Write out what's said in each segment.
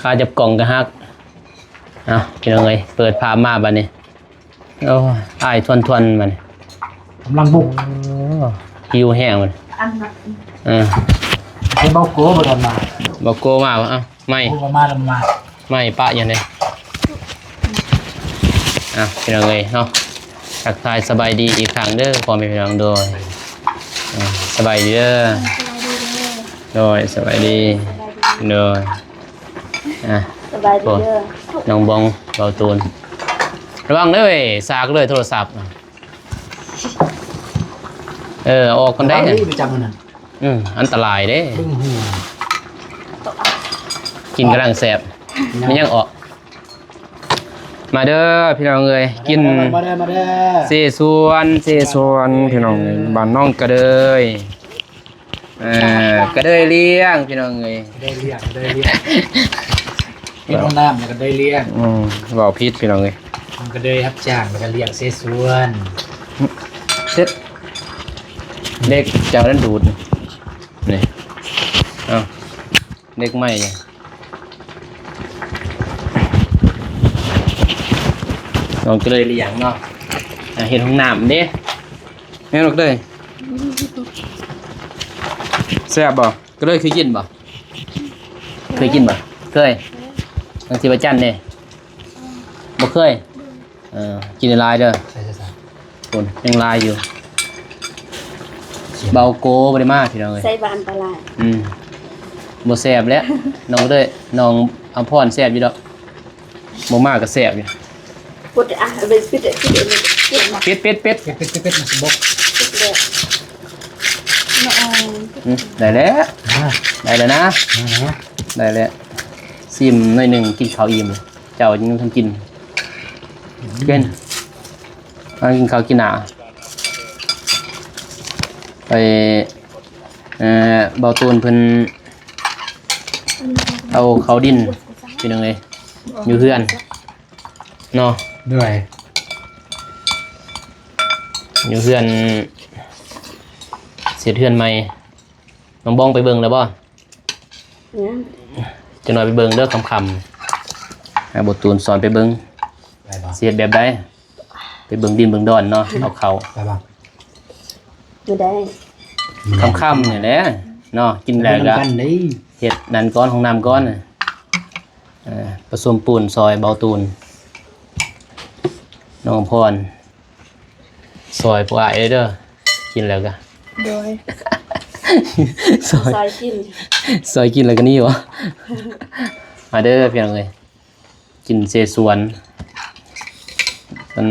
ຂາຈັບກ້ອງກໍຫັກ. ເອົ້າ ພີ່ນ້ອງເອີຍ ເປີດພາບມາບັດນີ້ ໂອ້ຍ ອ້າຍທວນໆ ບັດນີ້ ກຳລັງບຸກ. ໂອ້ ຫິວແຮງບັດນີ້. ເອີ ໃຫ້ເບົາໂກບໍ່ທັນມາ. ເບົາໂກມາບໍ່? ເອົ້າ ໄມ້ ໂອ້ ບໍ່ມາແລ້ວ ບໍ່ມາ. ໄມ້ປະຢູ່ໃນ. ອ່ະ ພີ່ນ້ອງເອີຍເນາະ ທັກທາຍສະບາຍດີອີກຄັ້ງເດີພໍ່ແມ່ພີ່ນ້ອງ. ໂດຍ ອ່າ ສະບາຍດີເດີ. ໂດຍ ສະບາຍດີ. ໂດຍ ອ່ະ ສະບາຍດີເດີ ນ້ອງບອງ ເບົາຕູນ. ລະວັງເດີ ສາກເລີຍໂທລະສັບ. ເອີ ອອກກ່ອນໄດ້ ລະວັງເດີ ໄປຈັບມັນນະ. ອືມ ອັນຕະລາຍເດ້. ກິນກຳລັງແຊບ. ແມ່ນຫຍັງອອກ? ມາເດີພີ່ນ້ອງເອີຍ ກິນ ມາເດີ ມາເດີ ເຊຊວນ ເຊຊວນ ພີ່ນ້ອງເອີຍ ບ້ານນ້ອງກະເດີຍ. ເອີ ກະເດີຍລ້ຽງ ພີ່ນ້ອງເອີຍ ກະເດີຍລ້ຽງ ກະເດີຍລ້ຽງ. ເຮັດຫ້ອງນ້ຳ ແລ້ວກະເດີຍລ້ຽງ. ອືມ ເວົ້າຜິດ ພີ່ນ້ອງເອີຍ ມັນກະເດີຍຮັບຈ້າງ ແລ້ວກະລ້ຽງເຊຊວນ. ເຊັດ ເດັກເຈົ້ານັ້ນດູດ ນີ້ ເອົ້າ ເດັກໃໝ່ ນ້ອງກະເດີຍລ້ຽງເນາະ. ອ່າ ເຮັດຫ້ອງນ້ຳເດ້ ແມ່ນບໍ່ກະເດີຍ? ແຊບບໍ່? ກະເດີຍເຄີຍກິນບໍ່? ເຄີຍກິນບໍ່? ເຄີຍ. ບາງທີວ່າຈັນເດ້ ບໍ່ເຄີຍ. ເອີ ກິນຫຼາຍເດີ. ໃສ່ ໃສ່ ໃສ່ ໂອ້ຍ ຍັງຫຼາຍຢູ່. ເບົາໂກບໍ່ໄດ້ມາ ພີ່ນ້ອງເອີຍ ໃສ່ວ່າອັນຕະລາຍ. ອືມ ບໍ່ແຊບແຫຼະ ນ້ອງເດີຍ ນ້ອງອຳພອນແຊບຢູ່ດອກ. ບໍ່ມາກໍແຊບຢູ່. ປົດ ອ່ະ ເອົາໄປປິດ ປິດ ປິດ ປິດ ປິດ ປິດ ມັນຊິບົກ. ປິດແລ້ວ. ອືມ ໄດ້ແລ້ວ ອ່າ ໄດ້ແລ້ວນະ ອ່າ ໄດ້ແລ້ວ. ຊີມໜ້ອຍໜຶ່ງ ກິນເຂົ້າອີ່ມ ເຈົ້າຍັງບໍ່ທັນກິນ. ອືມ ກິນ ມາກິນເຂົ້າກິນນ້ຳ. ໄປ ເອີ ເບົາຕູນເພິ່ນເອົາເຂົ້າດິນ ພີ່ນ້ອງເອີຍ ຢູ່ເຮືອນເນາະ. ໂດຍ ຢູ່ເຮືອນ ເຮັດເຮືອນໃໝ່. ນ້ອງບອງໄປເບິ່ງແລ້ວບໍ່? ຍັງ. ຈັກໜ້ອຍໄປເບິ່ງເດີ ຄ່ຳໆ ໃຫ້ເບົາຕູນສອນໄປເບິ່ງ ໄດ້ບໍ່? ຊິເຮັດແບບໃດ? ໄປເບິ່ງດິນເບິ່ງດອນເນາະ ເອົາເຂົ້າ ໄດ້ບໍ່? ບໍ່ໄດ້ ຄ່ຳໆ ນີ້ແຫຼະເນາະ ກິນແລ້ວກະ ເຮັດນັ້ນກ່ອນ ຫ້ອງນ້ຳກ່ອນ. ເອີ ປະສົມປູນ ຊອຍເບົາຕູນ ນ້ອງອຳພອນ ຊອຍພວກອ້າຍເດີ ກິນແລ້ວກະ ໂດຍ ຊອຍ ຊອຍກິນ ຊອຍກິນແລ້ວກະໜີບໍ່? ມາເດີພີ່ນ້ອງເອີຍ ກິນເຊຊວນ. ມັນ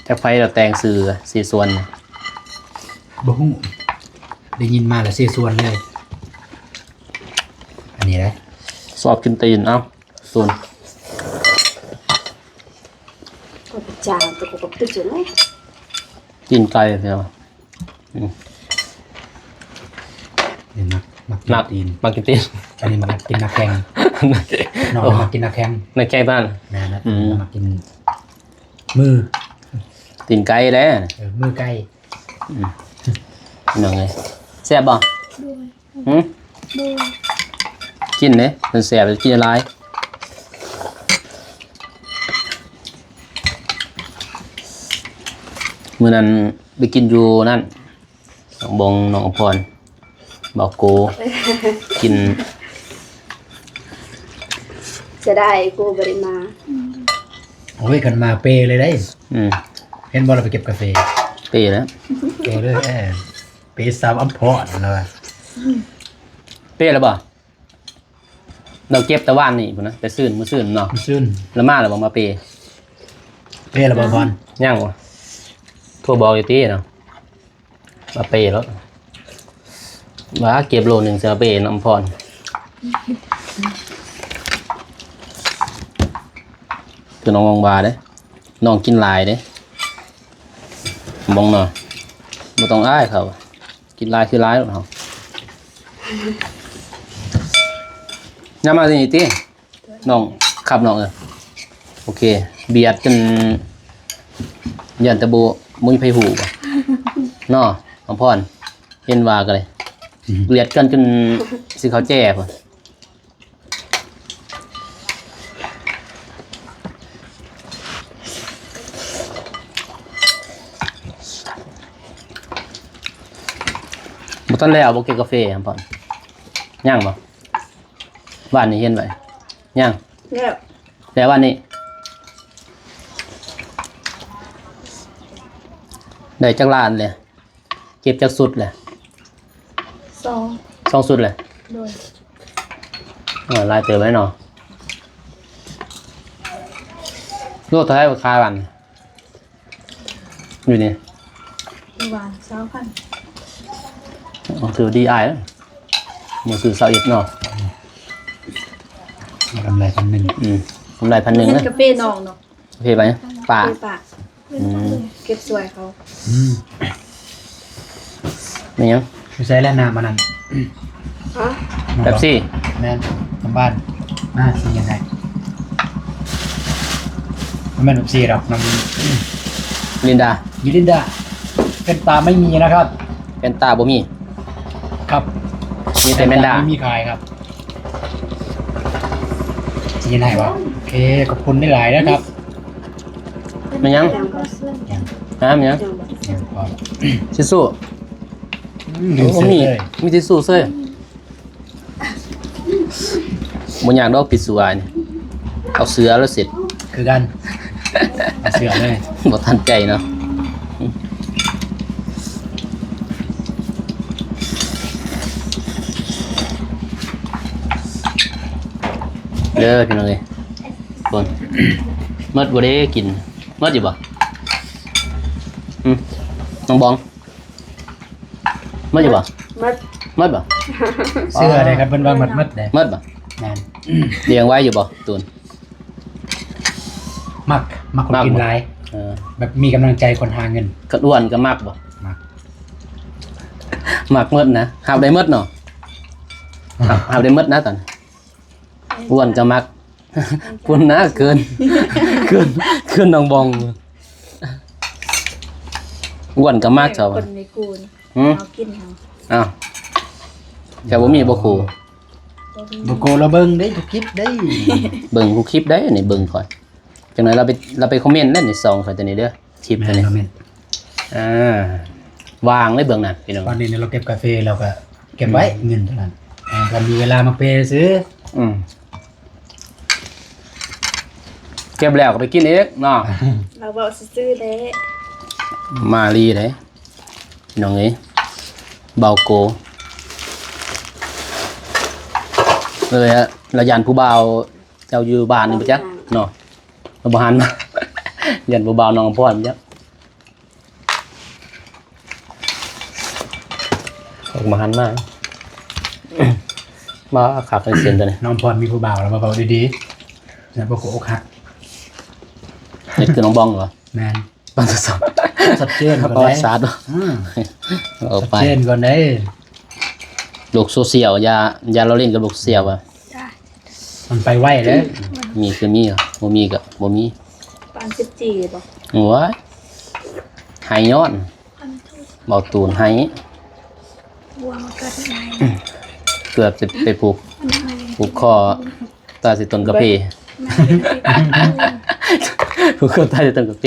ຈັກໃຜລະແຕ່ງຊື່ເຊຊວນ ບໍ່ຮູ້ ໄດ້ຍິນມາລະເຊຊວນເລີຍ. ອັນນີ້ເດ້ ຊອບກິນຕີນ ເອົ້າ ສູນ ຈານຕົວກໍປຶກຢູ່ເນາະ ຕີນໄກ່ເນາະ. ອືມ ນີ້ມັກ ມັກກິນ ມັກ ຕີນ ມັກກິນຕີນ. ອັນນີ້ມັກກິນໜ້າແຂ້ງ ນ້ອງມັກກິນໜ້າແຂ້ງ ໜ້າແຂ້ງນັ້ນ. ແມ່ນລະ ອືມ ມັກກິນມື ຕີນໄກ່ແຫຼະ ເອີ ມືໄກ່. ອືມ ນ້ອງເອີຍ ແຊບບໍ່? ໂດຍ. ຫື? ບໍ່ ກິນເດ້ ມັນແຊບ ກິນຫຼາຍ. ມື້ນັ້ນໄປກິນຢູ່ນັ້ນ ໜອງບົງ ໜອງອຳພອນ ເບົາໂກ ກິນ. ເສຍດາຍໂກບໍ່ໄດ້ມາ. ໂອ້ຍ ຄັນມາເປເລີຍໄດ໋. ອືມ ເຫັນບໍ່ລະໄປເກັບກາເຟ ເປແລ້ວ ເປເລີຍ. ເອີ ເປສາວອຳພອນລະວ່າ ເປແລ້ວບໍ່? ລາວເກັບແຕ່ວານນີ້ພຸ້ນນະ ແຕ່ຊືນ ມື້ຊືນເນາະ ມື້ຊືນ. ລະມາແລ້ວບໍ່? ມາເປ ເປແລ້ວບໍ່ອຳພອນ? ຍັງບໍ່ ໂທບອກຢູ່ຕິເນາະ ວ່າເປແລ້ວ. ວ່າເກັບໂລໜຶ່ງຊິເອົາເປນຳອຳພອນ ຄືນ້ອງວ່າເດ້ ນ້ອງກິນຫຼາຍເດ້ ບອງເນາະ ບໍ່ຕ້ອງອາຍເຂົາ. ກິນຫຼາຍຄືຫຼາຍໂລດເຮົາ. ຍາມມາທີ່ນີ້ຕິ ນ້ອງ ຄັບນ້ອງເອີຍ. ໂອເຄ ບຽດຈົນຢ້ານແຕ່ບໍ່ ບໍ່ມີໃຜຮູ້ເນາະ ອຳພອນ ເຫັນວ່າກໍເລີຍ ອືມ ບຽດກັນຈົນຊິເຂົ້າແຈພຸ້ນ. ບໍ່ທັນແລ້ວບໍ່ ເກັບກາເຟຫັ້ນ ຍັງບໍ່? ວານນີ້ເຫັນໄວ້ ຍັງ ແລ້ວ ແລ້ວວານນີ້ ໄດ້ຈັກລ້ານແລ້ວ? ເກັບຈັກຊຸດແລ້ວ? ສອງ ສອງຊຸດແລ້ວ. ໂດຍ. ເອີ ຫຼາຍເຕີບແລ້ວເນາະ. ໂລເທົ່າໃດຂາຍວານນີ້? ຢູ່ນີ້ ຢູ່ວານ ຊາວພັນ. ອໍ ຖືວ່າດີອ້າຍເນາະ ໝູ່ຊື້ຊາວເອັດເນາະ. ກຳໄລພັນໜຶ່ງ. ອືມ ກຳໄລພັນໜຶ່ງ. ເງິນກາເຟນ້ອງເນາະ. ໂອເຄໄປ ປາ ເອີ ປາ ອືມ ເກັບຊ່ວຍເຂົາ. ອືມ ແມ່ນຫຍັງ? ຢູ່ໃສແລ້ວນ້ຳອັນນັ້ນ? ຮະ? ເປັບຊີ. ແມ່ນ ທາງບ້ານ ມາຊິເຮັດໃຫ້. ບໍ່ແມ່ນເປັບຊີດອກ ນ້ຳມິລິນດາ. ມິລິນດາ ເຟນຕາໄມ່ມີນະຄັບ. ເຟນຕາບໍ່ມີ. ຄັບ ມີແຕ່ແມນດາ ເຟນຕາໄມ່ມີຂາຍຄັບ. ຊິເຮັດໃຫ້ບໍ່? ໂອເຄ ຂອບຄຸນຫຼາຍໆນະຄັບ. ແມ່ນຫຍັງ? ຫຍັງ? ຮະ? ແມ່ນຫຍັງ? ຫຍັງພໍ? ທິຊຊູ້. ອືມ ໂອ້ ມີ ມີທິຊຊູ້ເສີຍ. ບໍ່ຍາກດອກ ພິດສູອ້າຍນີ້ ເອົາເສື້ອແລ້ວເສັດ. ຄືກັນ ເອົາເສື້ອເລີຍ. ບໍ່ທັນໃຈເນາະ. ເດີພີ່ນ້ອງເອີຍ ຄົນ ໝົດບໍ່ເດ້ກິນ? ໝົດຢູ່ບໍ່? ອືມ ນ້ອງບອງ ໝົດຢູ່ບໍ່? ໝົດ ໝົດບໍ່? ເຊື່ອເດ້ຄັບ ເພິ່ນວ່າໝົດ ໝົດເດ້. ໝົດບໍ່? ແມ່ນ ລ້ຽງໄວ້ຢູ່ບໍ່? ຕູນ ມັກ ມັກຄົນກິນຫຼາຍ. ເອີ ແບບມີກຳລັງໃຈຄົນຫາເງິນ. ຄັນອ້ວນກໍມັກບໍ່? ມັກ ມັກໝົດນະ ຮັບໄດ້ໝົດເນາະ. ຮັບ ຮັບໄດ້ໝົດນະຕອນ ອ້ວນກໍມັກ. ພຸ້ນນະ ເກີນ ເກີນ ເກີນນ້ອງບອງ. ອ້ວນກໍມັກເຂົາ. ຄົນໃນກູນ ຫືມ ເຮົາກິນເຮົາ. ອ້າວ ເຈົ້າບໍ່ມີບໍ່ຄູ? ບໍ່ມີ ບໍ່ກູລະເບິ່ງເດ້ ທຸກຄລິບເດ້. ເບິ່ງທຸກຄລິບເດ້ນີ້ ເບິ່ງຂ້ອຍ. ຈັກໜ່ອຍລາວໄປ ລາວໄປຄອມເມັນແລ້ວນີ້ ຊ່ອງຂ້ອຍຕົວນີ້ເດີ ຄລິບຕົວນີ້. ແມ່ນ ຄອມເມັນ ອ່າ ວ່າງເລີຍເບື້ອງນັ້ນພີ່ນ້ອງ. ຕອນນີ້ລາວເກັບກາເຟ ລາວກໍເກັບໄວ້ ອືມ ເງິນຕົວນັ້ນ ເອີ ກໍມີເວລາມາເປຊື່. ອືມ ເກັບແລ້ວກໍໄປກິນອີກເນາະ. ລາວເວົ້າຊື່ໆເດ້. ມາລີເດ້ ພີ່ນ້ອງເອີຍ ເບົາໂກ. ເອີຍ ລາວຢ້ານຜູ້ບ່າວເຈົ້າຢູ່ບ້ານນີ້ບໍ່ຈັກເນາະ. ລາວບໍ່ຫັນ ຢ້ານຜູ້ບ່າວນ້ອງອຳພອນບໍ່ຈັກ. ອອກມາຫັນມາ ມາຄັກໃນເສັ້ນຕົວນີ້. ນ້ອງອຳພອນມີຜູ້ບ່າວແລ້ວ ມາເວົ້າດີໆ ແລ້ວບໍ່ໂກອົກຫັກ. ນີ້ຄືນ້ອງບອງເຫວະ? ແມ່ນ. ປະຫວັດສາດ ຊັດເຈນກ່ອນເດ້. ອືມ ເອົາໄປ ຊັດເຈນກ່ອນເດ້. ໂລກໂຊຊຽວ ຢ່າ ຢ່າລໍ້ຫຼິ້ນກັບໂລກໂຊຊຽວວ່າ ມັນໄປໄວເດ້. ມີຄືມີ ບໍ່ມີກໍບໍ່ມີ. ປານສິບຈີບໍ່? ໂອ້ຍ ໄຫ້ຍ້ອນ ເບົາຕູນໄຫ້ ເກືອບຈະໄປຜູກ ຜູກຄໍ ຕາຍໃສ່ຕົ້ນກາເຟ ຜູກຄໍຕາຍໃສ່ຕົ້ນກາເຟ.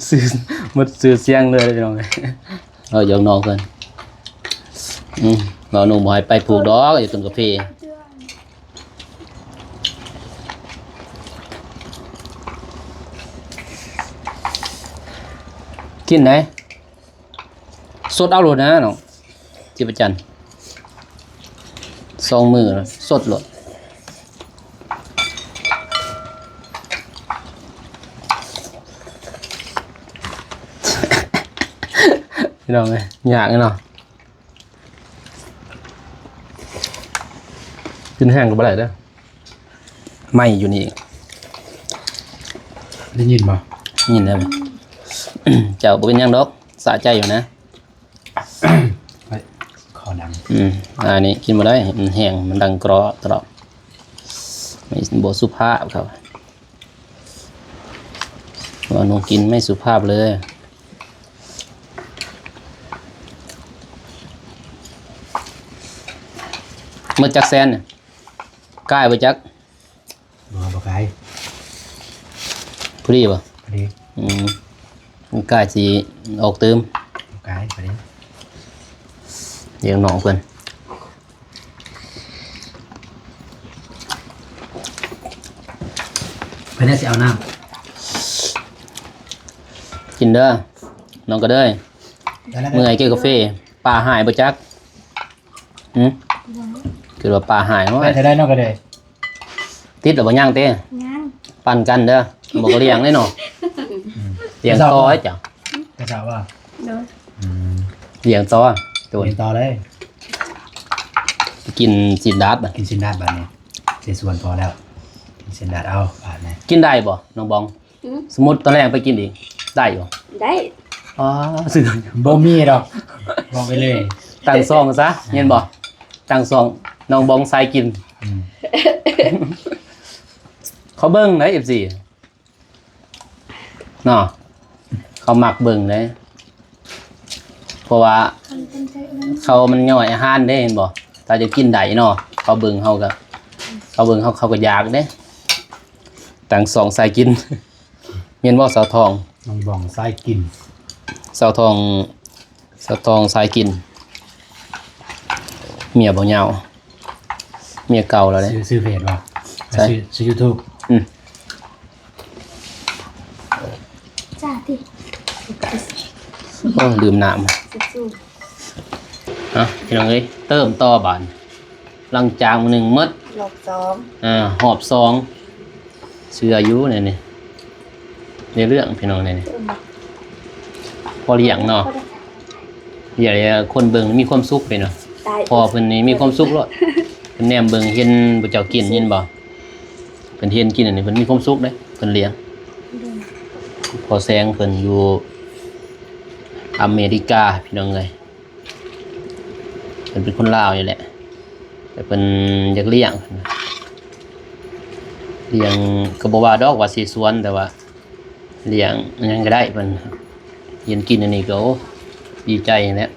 ຊື່ ໝົດຊື່ສຽງເລີຍພີ່ນ້ອງເອີຍ. ເອີ ຢອກນ້ອງເພິ່ນ. ອືມ ເວົ້າໜູບໍ່ໃຫ້ໄປຜູກດອກ ຢູ່ຕົ້ນກາເຟ. ກິນໄດ໋ ສົດເອົາໂລດນະນ້ອງຈິບປະຈັນ ສອງມື້ແລ້ວ ສົດໂລດ. ພີ່ນ້ອງເອີຍ ຍາກເນາະ. ກິນແຫ້ງກໍບໍ່ໄດ້ເດີ້ ໄໝ້ຢູ່ນີ້. ໄດ້ຍິນບໍ່? ໄດ້ຍິນແລ້ວ. ເຈົ້າ ບໍ່ເປັນຫຍັງດອກ ສະໃຈຢູ່ນະ. ເຮີ້ຍ ຄໍດັງ. ອືມ ອັນນີ້ກິນບໍ່ໄດ້ ມັນແຫ້ງ ມັນດັງກຣອກຕະຫຼອດ ບໍ່ສຸພາບເຂົາ. ວ່າໜູກິນໄມ່ສຸພາບເລີຍ. ໝົດຈັກແສນນີ້? ກາຍບໍ່ຈັກ? ບໍ່ ບໍ່ກາຍ. ພໍດີບໍ່? ພໍດີ. ອືມ ກາຍຊິອອກຕື່ມ. ບໍ່ກາຍ ພໍດີ. ລ້ຽງນ້ອງເພິ່ນ ເພິ່ນຊິເອົານ້ຳ ກິນເດີ ນ້ອງກະເດີຍ ເມື່ອຍກິນກາເຟ ປາຫາຍບໍ່ຈັກ. ຫືມ ຄືວ່າປາຫາຍ ໂອ້ຍ ໄປເທົ່າໃດນ້ອງກະເດີຍ? ຕິດແລ້ວບໍ່? ຍັງເຕ? ຍັງ ປັ່ນກັນເດີ ບໍ່ກໍລ້ຽງເດ້ເນາະ ອືມ ລ້ຽງຕໍ່ເຈົ້າ ກະເຈົ້າວ່າ ໂດຍ ອືມ ລ້ຽງຕໍ່ ໂດຍ ລ້ຽງຕໍ່ເລີຍ ກິນຊີ້ນດາດບາດ ກິນຊີ້ນດາດບາດນີ້ ເສຍສ່ວນພໍແລ້ວ ກິນຊີ້ນດາດເອົາບາດນີ້ ກິນໄດ້ບໍ່ນ້ອງບອງ? ອືມ ສົມມຸດຕອນແລງໄປກິນອີກ ໄດ້ບໍ່? ໄດ້ ອໍ ຊື້ ບໍ່ມີດອກ ບອກໄປເລີຍ ຕັ້ງຊ່ອງຊະ ເຫັນບໍ່? ຕັ້ງຊ່ອງ ນ້ອງບອງສາຍກິນ ອືມ ເຂົາເບິ່ງໄດ໋ ເອັຟຊີ ເນາະ ເຂົາມັກເບິ່ງເດ້ ເພາະວ່າເຂົາມັນຍ່ອຍອາຫານເດ້ ເຫັນບໍ່? ຖ້າຈະກິນໄດ້ເນາະ ເຂົາເບິ່ງເຮົາກະ ເຂົາເບິ່ງເຮົາ ເຂົາກະຢາກເດ້ ຕັ້ງຊ່ອງສາຍກິນ ແມ່ນບໍ່ສາວທອງ? ນ້ອງບອງສາຍກິນ ສາວທອງ ສາວທອງສາຍກິນ ເມຍບໍ່ຍາວ ເມຍເກົ່າແລ້ວເດ້ ຊື່ ຊື່ເຟສບໍ່? ໃຊ່ ຊື່ ຊື່ຢູທູບ ອືມ ຈ້າຕິ ໂອ້ຍ ລືມນ້ຳ ເອົ້າ ພີ່ນ້ອງເອີຍ ເຕີມຕໍ່ບາດ ຫຼັງຈາກມື້ໜຶ່ງໝົດ ຮອບສອງ ອ່າ ຮອບສອງ ເຊື່ອຢູ່ແນວນີ້ ໃນເລື່ອງພີ່ນ້ອງແນວນີ້ ພໍລ້ຽງເນາະ ຢ່າ ຄົນເບິ່ງມີຄວາມສຸກເດ້ເນາະ ພໍ່ເພິ່ນນີ້ມີຄວາມສຸກໂລດ ເພິ່ນແນມເບິ່ງເຫັນພວກເຈົ້າກິນ ເຫັນບໍ່? ເພິ່ນເຫັນກິນອັນນີ້ ເພິ່ນມີຄວາມສຸກເດ້ ເພິ່ນລ້ຽງ ໂດຍ ພໍ່ແສງເພິ່ນຢູ່ອາເມລິກາ ພີ່ນ້ອງເອີຍ ເພິ່ນເປັນຄົນລາວນີ້ແຫຼະ ແຕ່ເພິ່ນຢາກລ້ຽງ ລ້ຽງກະບໍ່ວ່າດອກວ່າຊິຊວນ ແຕ່ວ່າລ້ຽງຫຍັງກະໄດ້ ເພິ່ນເຫັນກິນອັນນີ້ກະ ໂອ້ ດີໃຈແຫຼະ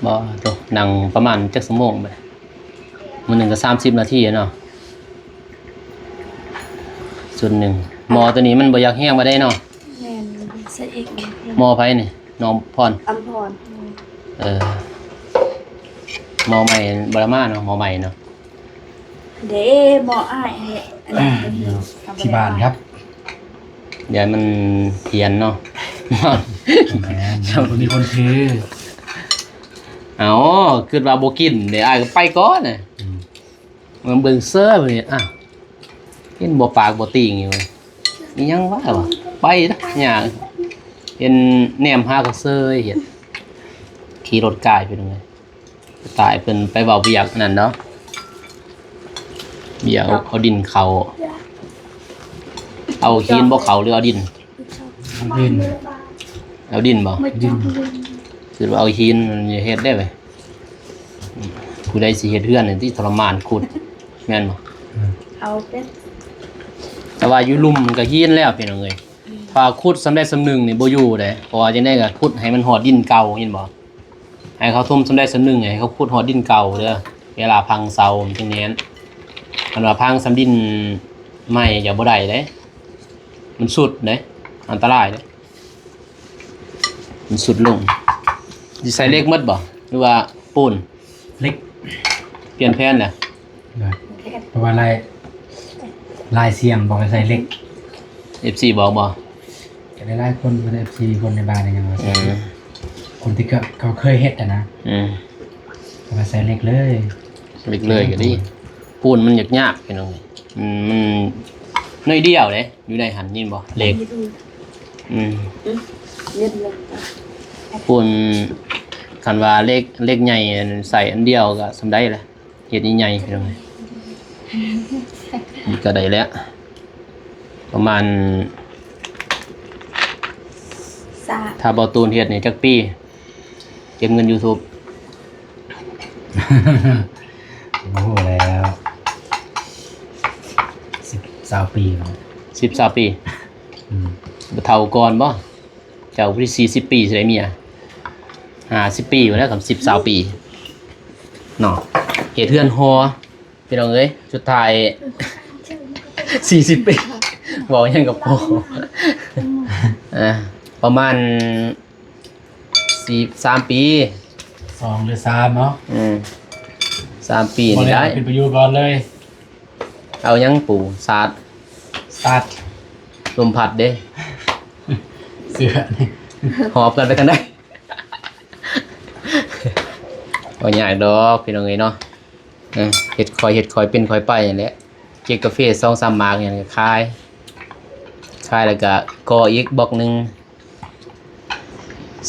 ບໍ່ໂຕ ນັ່ງປະມານຈັກຊົ່ວໂມງບາດ ມື້ໜຶ່ງກະສາມສິບນາທີເນາະ ຊຸດໜຶ່ງ ໝໍ້ໂຕນີ້ມັນບໍ່ຢາກແຮງປານໃດເນາະ ແມ່ນ ໃສ່ອີກ ໝໍ້ໃຜນີ້? ນ້ອງພອນ ອຳພອນ ເອີ ໝໍ້ໃໝ່ບໍ່ໄດ້ມາເນາະ ໝໍ້ໃໝ່ເນາະ ເດ້ ໝໍ້ອ້າຍເດ້ ອັນນີ້ ທີ່ບ້ານຄັບ ຢ່າໃຫ້ມັນພຽນເນາະ ແມ່ນ ບໍ່ມີຄົນຖື ເອົ້າ ຄິດວ່າບໍ່ກິນເດ້ ອ້າຍກະໄປກ່ອນນະ ອືມ ມາເບິ່ງເຊີຍບາດນີ້ ອ້າວ ເຫັນບໍ່ປາກບໍ່ຕີງຢູ່ ອີ່ຫຍັງວະ ວ່າ ໄປນະ ຍ່າງ ເຫັນແນມຫາກະເຊີຍເຮັດ ຂີ່ລົດກາຍໄປເລີຍ ຕາຍ ເພິ່ນໄປເວົ້າວຽກອັນນັ້ນເນາະ ວຽກເອົາ ເອົາດິນເຂົ້າ ເອົາຫີນບໍ່ເຂົ້າ ຫຼືເອົາດິນ? ດິນ ເອົາດິນບໍ່? ດິນ ຄືວ່າເອົາຫີນມັນເຮັດໄດ້ເວີຍ ຜູ້ໃດຊິເຮັດເຮືອນນີ້ຕິ ທໍລະມານຂຸດ ແມ່ນບໍ່? ອືມ ເອົາເປັນ ແຕ່ວ່າຢູ່ລຸ່ມມັນກະຫີນແລ້ວ ພີ່ນ້ອງເອີຍ ອືມ ຖ້າຂຸດສ່ຳໃດສ່ຳໜຶ່ງນີ້ບໍ່ຢູ່ເດ້ ເພາະວ່າຈັ່ງໃດກະຂຸດໃຫ້ມັນຮອດດິນເກົ່າ ເຫັນບໍ່? ໃຫ້ເຂົາຖົມສ່ຳໃດສ່ຳໜຶ່ງ ໃຫ້ເຂົາຂຸດຮອດດິນເກົ່າເດີ ເວລາພັງເສົາມັນຈຶ່ງແໜ້ນ ຄັນວ່າພັງສ່ຳດິນໃໝ່ຈະບໍ່ໄດ້ເດ້ ມັນຊຸດເດ້ ອັນຕະລາຍເດ້ ມັນຊຸດລົງ ຊິໃສ່ເຫຼັກໝົດບໍ່ ຫຼືວ່າປູນ? ເຫຼັກ ປ່ຽນແຜນແລ້ວ ເພາະວ່າລາຍ ລາຍສ່ຽງບອກໃຫ້ໃສ່ເຫຼັກ ເອັຟຊີບອກບໍ່? ກະຫຼາຍໆຄົນ ເອັຟຊີ ຄົນໃນບ້ານຫຍັງວ່າ ອືມ ຄົນທີ່ເຂົາ ເຂົາເຄີຍເຮັດຫັ້ນນະ ອືມ ເຂົາວ່າໃສ່ເຫຼັກເລີຍ ເຫຼັກເລີຍກະດີ ປູນມັນຍາກໆ ພີ່ນ້ອງ ມັນ ມັນໜ້ອຍດຽວເດ້ ຢູ່ໃນຫັ້ນ ຍິນບໍ່? ເຫຼັກ ອືມ ປູນ ຄັນວ່າເຫຼັກ ເຫຼັກໃຫຍ່ ໃສ່ອັນດຽວກະສ່ຳໃດລະ ເຮັດໃຫຍ່ໆ ພີ່ນ້ອງ ກະໄດ້ແລ້ວ ປະມານ ສາມ ຖ້າບໍ່ຕູນເຮັດນີ້ຈັກປີ ເກັບເງິນຢູທູບ? ບໍ່ຮູ້ແລ້ວ ສິບ ຊາວປີ ສິບ ຊາວປີ ອືມ ບໍ່ເຖົ້າກ່ອນບໍ່? ເຈົ້າຜູ້ທີ່ສີ່ສິບປີຊິໄດ້ເມຍ ຫ້າສິບປີພຸ້ນແຫຼະ ຄັນສິບ ຊາວປີເນາະ ເຮັດເຮືອນຫໍ ພີ່ນ້ອງເອີຍ ສຸດທ້າຍ ສີ່ສິບປີ ເວົ້າຫຍັງກະພໍ ອ່າ ປະມານ ສາມປີ ສອງຫຼືສາມເນາະ ອືມ ສາມປີນີ້ໄດ້ ບໍ່ໄດ້ເອົາຂຶ້ນໄປຢູ່ກ່ອນເລີຍ. ເອົາຫຍັງປູ ສາດ ສາດ ລົມພັດເດ້ ເສື້ອນີ້ ຫອບກັນໄປທາງໃດ? ບໍ່ຍາກດອກພີ່ນ້ອງເອີຍເນາະ ເອີ ເຮັດຄ່ອຍເຮັດຄ່ອຍເປັນຄ່ອຍໄປຫັ້ນແຫຼະ ເກັບກາເຟສອງສາມໝາກຫຍັງກໍຂາຍ ຂາຍແລ້ວກໍກໍ່ອີກບລັອກໜຶ່ງ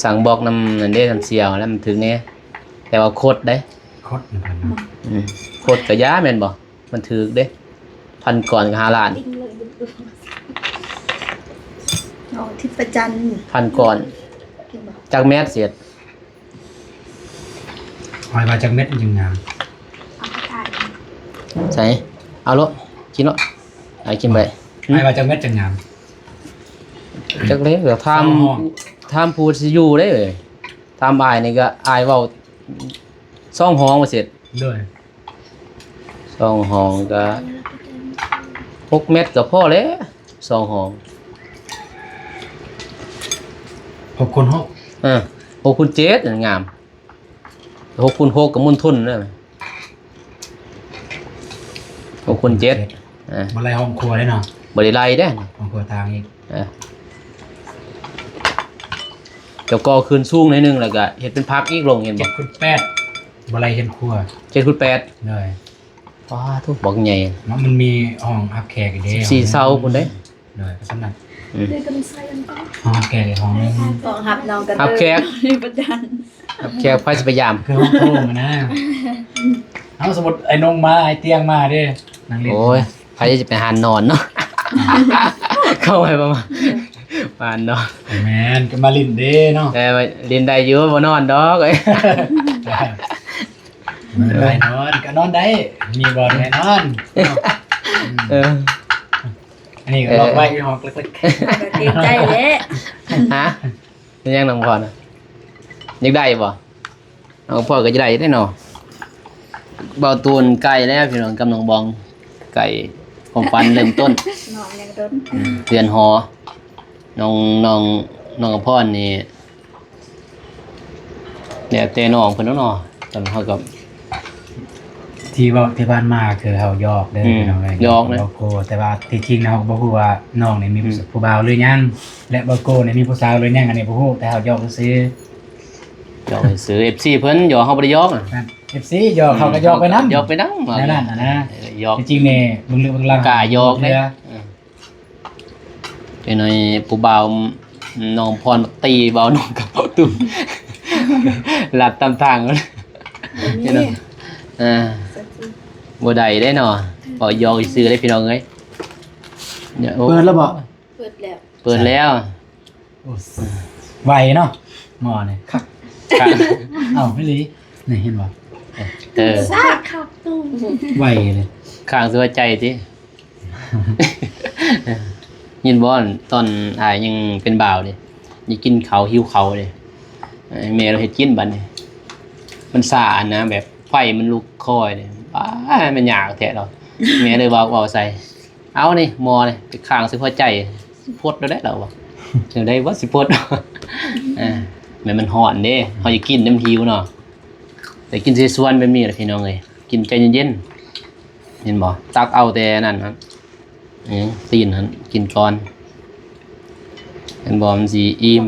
ສັ່ງບລັອກນຳນັ້ນເດ້ ນຳສ່ຽວແລ້ວມັນຖືກແດ່ ແຕ່ວ່າຄົດເດ້ ຄົດນຳເພິ່ນເນາະ ອືມ ຄົດກໍຢ່າແມ່ນບໍ່? ມັນຖືກເດ້ ພັນກ້ອນກໍຫ້າລ້ານ ເອົາທິດພະຈັນ ພັນກ້ອນ ກິນບໍ່? ຈັກແມັດເສດ? ອ້າຍວ່າຈັກແມັດມັນຈຶ່ງງາມ? ເອົາໄປຂາຍ ໃສ? ເອົາໂລດ ກິນໂລດ ອ້າຍກິນໄປ ອ້າຍວ່າຈັກແມັດຈຶ່ງງາມ? ຈັກແລ້ວ ຖາມ ຊາວຫ້ອງ ຖາມຜູ້ຊິຢູ່ເດ້ ຖາມອ້າຍນີ້ກໍອ້າຍເວົ້າສອງຫ້ອງວ່າເສດ ໂດຍ ສອງຫ້ອງກໍຫົກແມັດກໍພໍແລ້ວ ສອງຫ້ອງ ຫົກຄູນຫົກ ເອີ ຫົກຄູນເຈັດນັ້ນງາມ ຫົກຄູນຫົກກໍມົນທົນແລ້ວ ຫົກຄູນເຈັດ ເອີ ບໍ່ໄລ່ຫ້ອງຄົວເດ້ເນາະ ບໍ່ໄດ້ໄລ່ເດ້ ຫ້ອງຄົວຕ່າງອີກ ເອີ ເຈົ້າກໍ່ຂຶ້ນສູງໜ້ອຍໜຶ່ງ ແລ້ວກໍເຮັດເປັນພັກອີກ ລົງເຫັນບໍ່? ເຈັດຄູນແປດ ບໍ່ໄລ່ເຮືອນຄົວ ເຈັດຄູນແປດ ໂດຍ ປາໂທ້ ບັກໃຫຍ່ເນາະ ມັນມີຫ້ອງຮັບແຂກອີກເດ້ ສິບສີ່ເຊົາພຸ້ນເດ້ ໂດຍ ກໍສ່ຳນັ້ນ ອືມ ຫ້ອງຮັບແຂກອີກຫ້ອງໜຶ່ງ ຫ້ອງຮັບນ້ອງກະເຕີຍ ຮັບແຂກ ນີ້ປະຈັນ ຮັບແຂກ ໃຜຊິໄປຢາມ ຄືຫ້ອງໂຖງນະ ເອົາ ສົມມຸດໄອ້ນົງມາ ໄອ້ຕຽງມາເດ້ ນັ່ງຫຼິ້ນ ໂອ້ຍ ໃຜຊິໄປຫານອນເນາະ ເຂົ້າໄປປະມານ ຫານອນ ແມ່ນ ກໍມາຫຼິ້ນເດ້ເນາະ ແຕ່ວ່າຫຼິ້ນໄດ້ຢູ່ ບໍ່ນອນດອກ ເອີຍ ບໍ່ໄດ້ນອນ ກໍນອນໄດ້ ມີບ່ອນໃຫ້ນອນເນາະ ເອີ ອັນນີ້ກໍລັອກໄວ້ ເອີ ຫ້ອງເລັກໆ ກໍເກງໃຈແຫຼະ ຮະ ເປັນຫຍັງນ້ອງພອນ ຢາກໄດ້ບໍ່? ນ້ອງພອນກໍຢາກໄດ້ເດ້ເນາະ ເບົາຕູນໃກ້ແລ້ວພີ່ນ້ອງ ກັບນ້ອງບອງ ໃກ້ຄວາມຝັນເລີ່ມຕົ້ນ ນ້ອງຍັງດົນ ອືມ ເຮືອນຫໍ ນ້ອງ ນ້ອງ ນ້ອງອຳພອນນີ້ ແລ້ວແຕ່ນ້ອງເພິ່ນເນາະ ຕອນເຮົາກໍ ທີ່ເວົ້າທີ່ຜ່ານມາຄືເຮົາຫຍອກເດີ ອືມ ພີ່ນ້ອງເອີຍ ຫຍອກເດີ ບໍ່ໂກ ແຕ່ວ່າທີ່ຈິງເຮົາກໍບໍ່ຮູ້ວ່ານ້ອງນີ້ມີ ອືມ ຜູ້ບ່າວຫຼືຍັງ ແລະ ບໍ່ໂກນີ້ມີຜູ້ສາວຫຼືຍັງ ອັນນີ້ບໍ່ຮູ້ ແຕ່ເຮົາຫຍອກຊື່ໆ ຫຍອກຊື່ໆ ເອັຟຊີເພິ່ນຫຍອກ ເຮົາບໍ່ໄດ້ຫຍອກ ເອັຟຊີຫຍອກ ເຮົາກໍຫຍອກໄປນຳ ຫຍອກໄປນຳ ແນວນັ້ນນະ ເອີ ຫຍອກ ທີ່ຈິງນີ້ເບິ່ງເລື່ອງເບິ່ງລາວ ກ້າຫຍອກເດ້ ເອີ ໄປໜ້ອຍຜູ້ບ່າວນ້ອງພອນມາຕີບ່າວນ້ອງກັບບ່າວຕຸ້ມ ລັດຕາມທາງ ບໍ່ມີ ເອີ ບໍ່ໄດ້ເດ້ເນາະ ເວົ້າຫຍອກຊື່ໆເດ້ພີ່ນ້ອງເອີຍ ໂອ້ ເປີດແລ້ວບໍ່? ເປີດແລ້ວ ເປີດແລ້ວ ໂອ້ ໄວເນາະ ໝໍນີ້ຄັກ ຄັກ ເອົ້າ ອີ່ຫຼີ ນີ້ເຫັນບໍ່? ເອີ ຊາກຄັກຕູ້ ໄວເລີຍ ຄ້າງສຸດໃຈຕິ ຍິນບໍ່ ຕອນອ້າຍຍັງເປັນບ່າວນີ້ ຢາກກິນເຂົ້າ ຫິວເຂົ້າເດ້ ແມ່ລາວເຮັດກິນບັດນີ້ ມັນຊ້ານະ ແບບໄຟມັນລຸກຄ່ອຍເດ້ ປ້າ ມັນຍາກແທ້ລາວ ແມ່ເລີຍເວົ້າ ເວົ້າໃສ່ ເອົານີ້ໝໍນີ້ໄປຄ້າງໃສ່ຫົວໃຈ ຊິພົດແລ້ວເດ້ລາວວ່າ ແນວໃດວະຊິພົດ ເອີ ແມ່ນມັນຮ້ອນເດ້ ເຮົາຢາກກິນແນວມັນຫິວເນາະ ແຕ່ກິນເສສວນແບບນີ້ລະພີ່ນ້ອງເອີຍ ກິນໃຈເຢັນໆ ເຫັນບໍ່ ຕັກເອົາແຕ່ນັ້ນ ຫຍັງ ຕີນຫັ້ນກິນກ່ອນ ແມ່ນບໍ່ ມັນຊິອີ່ມ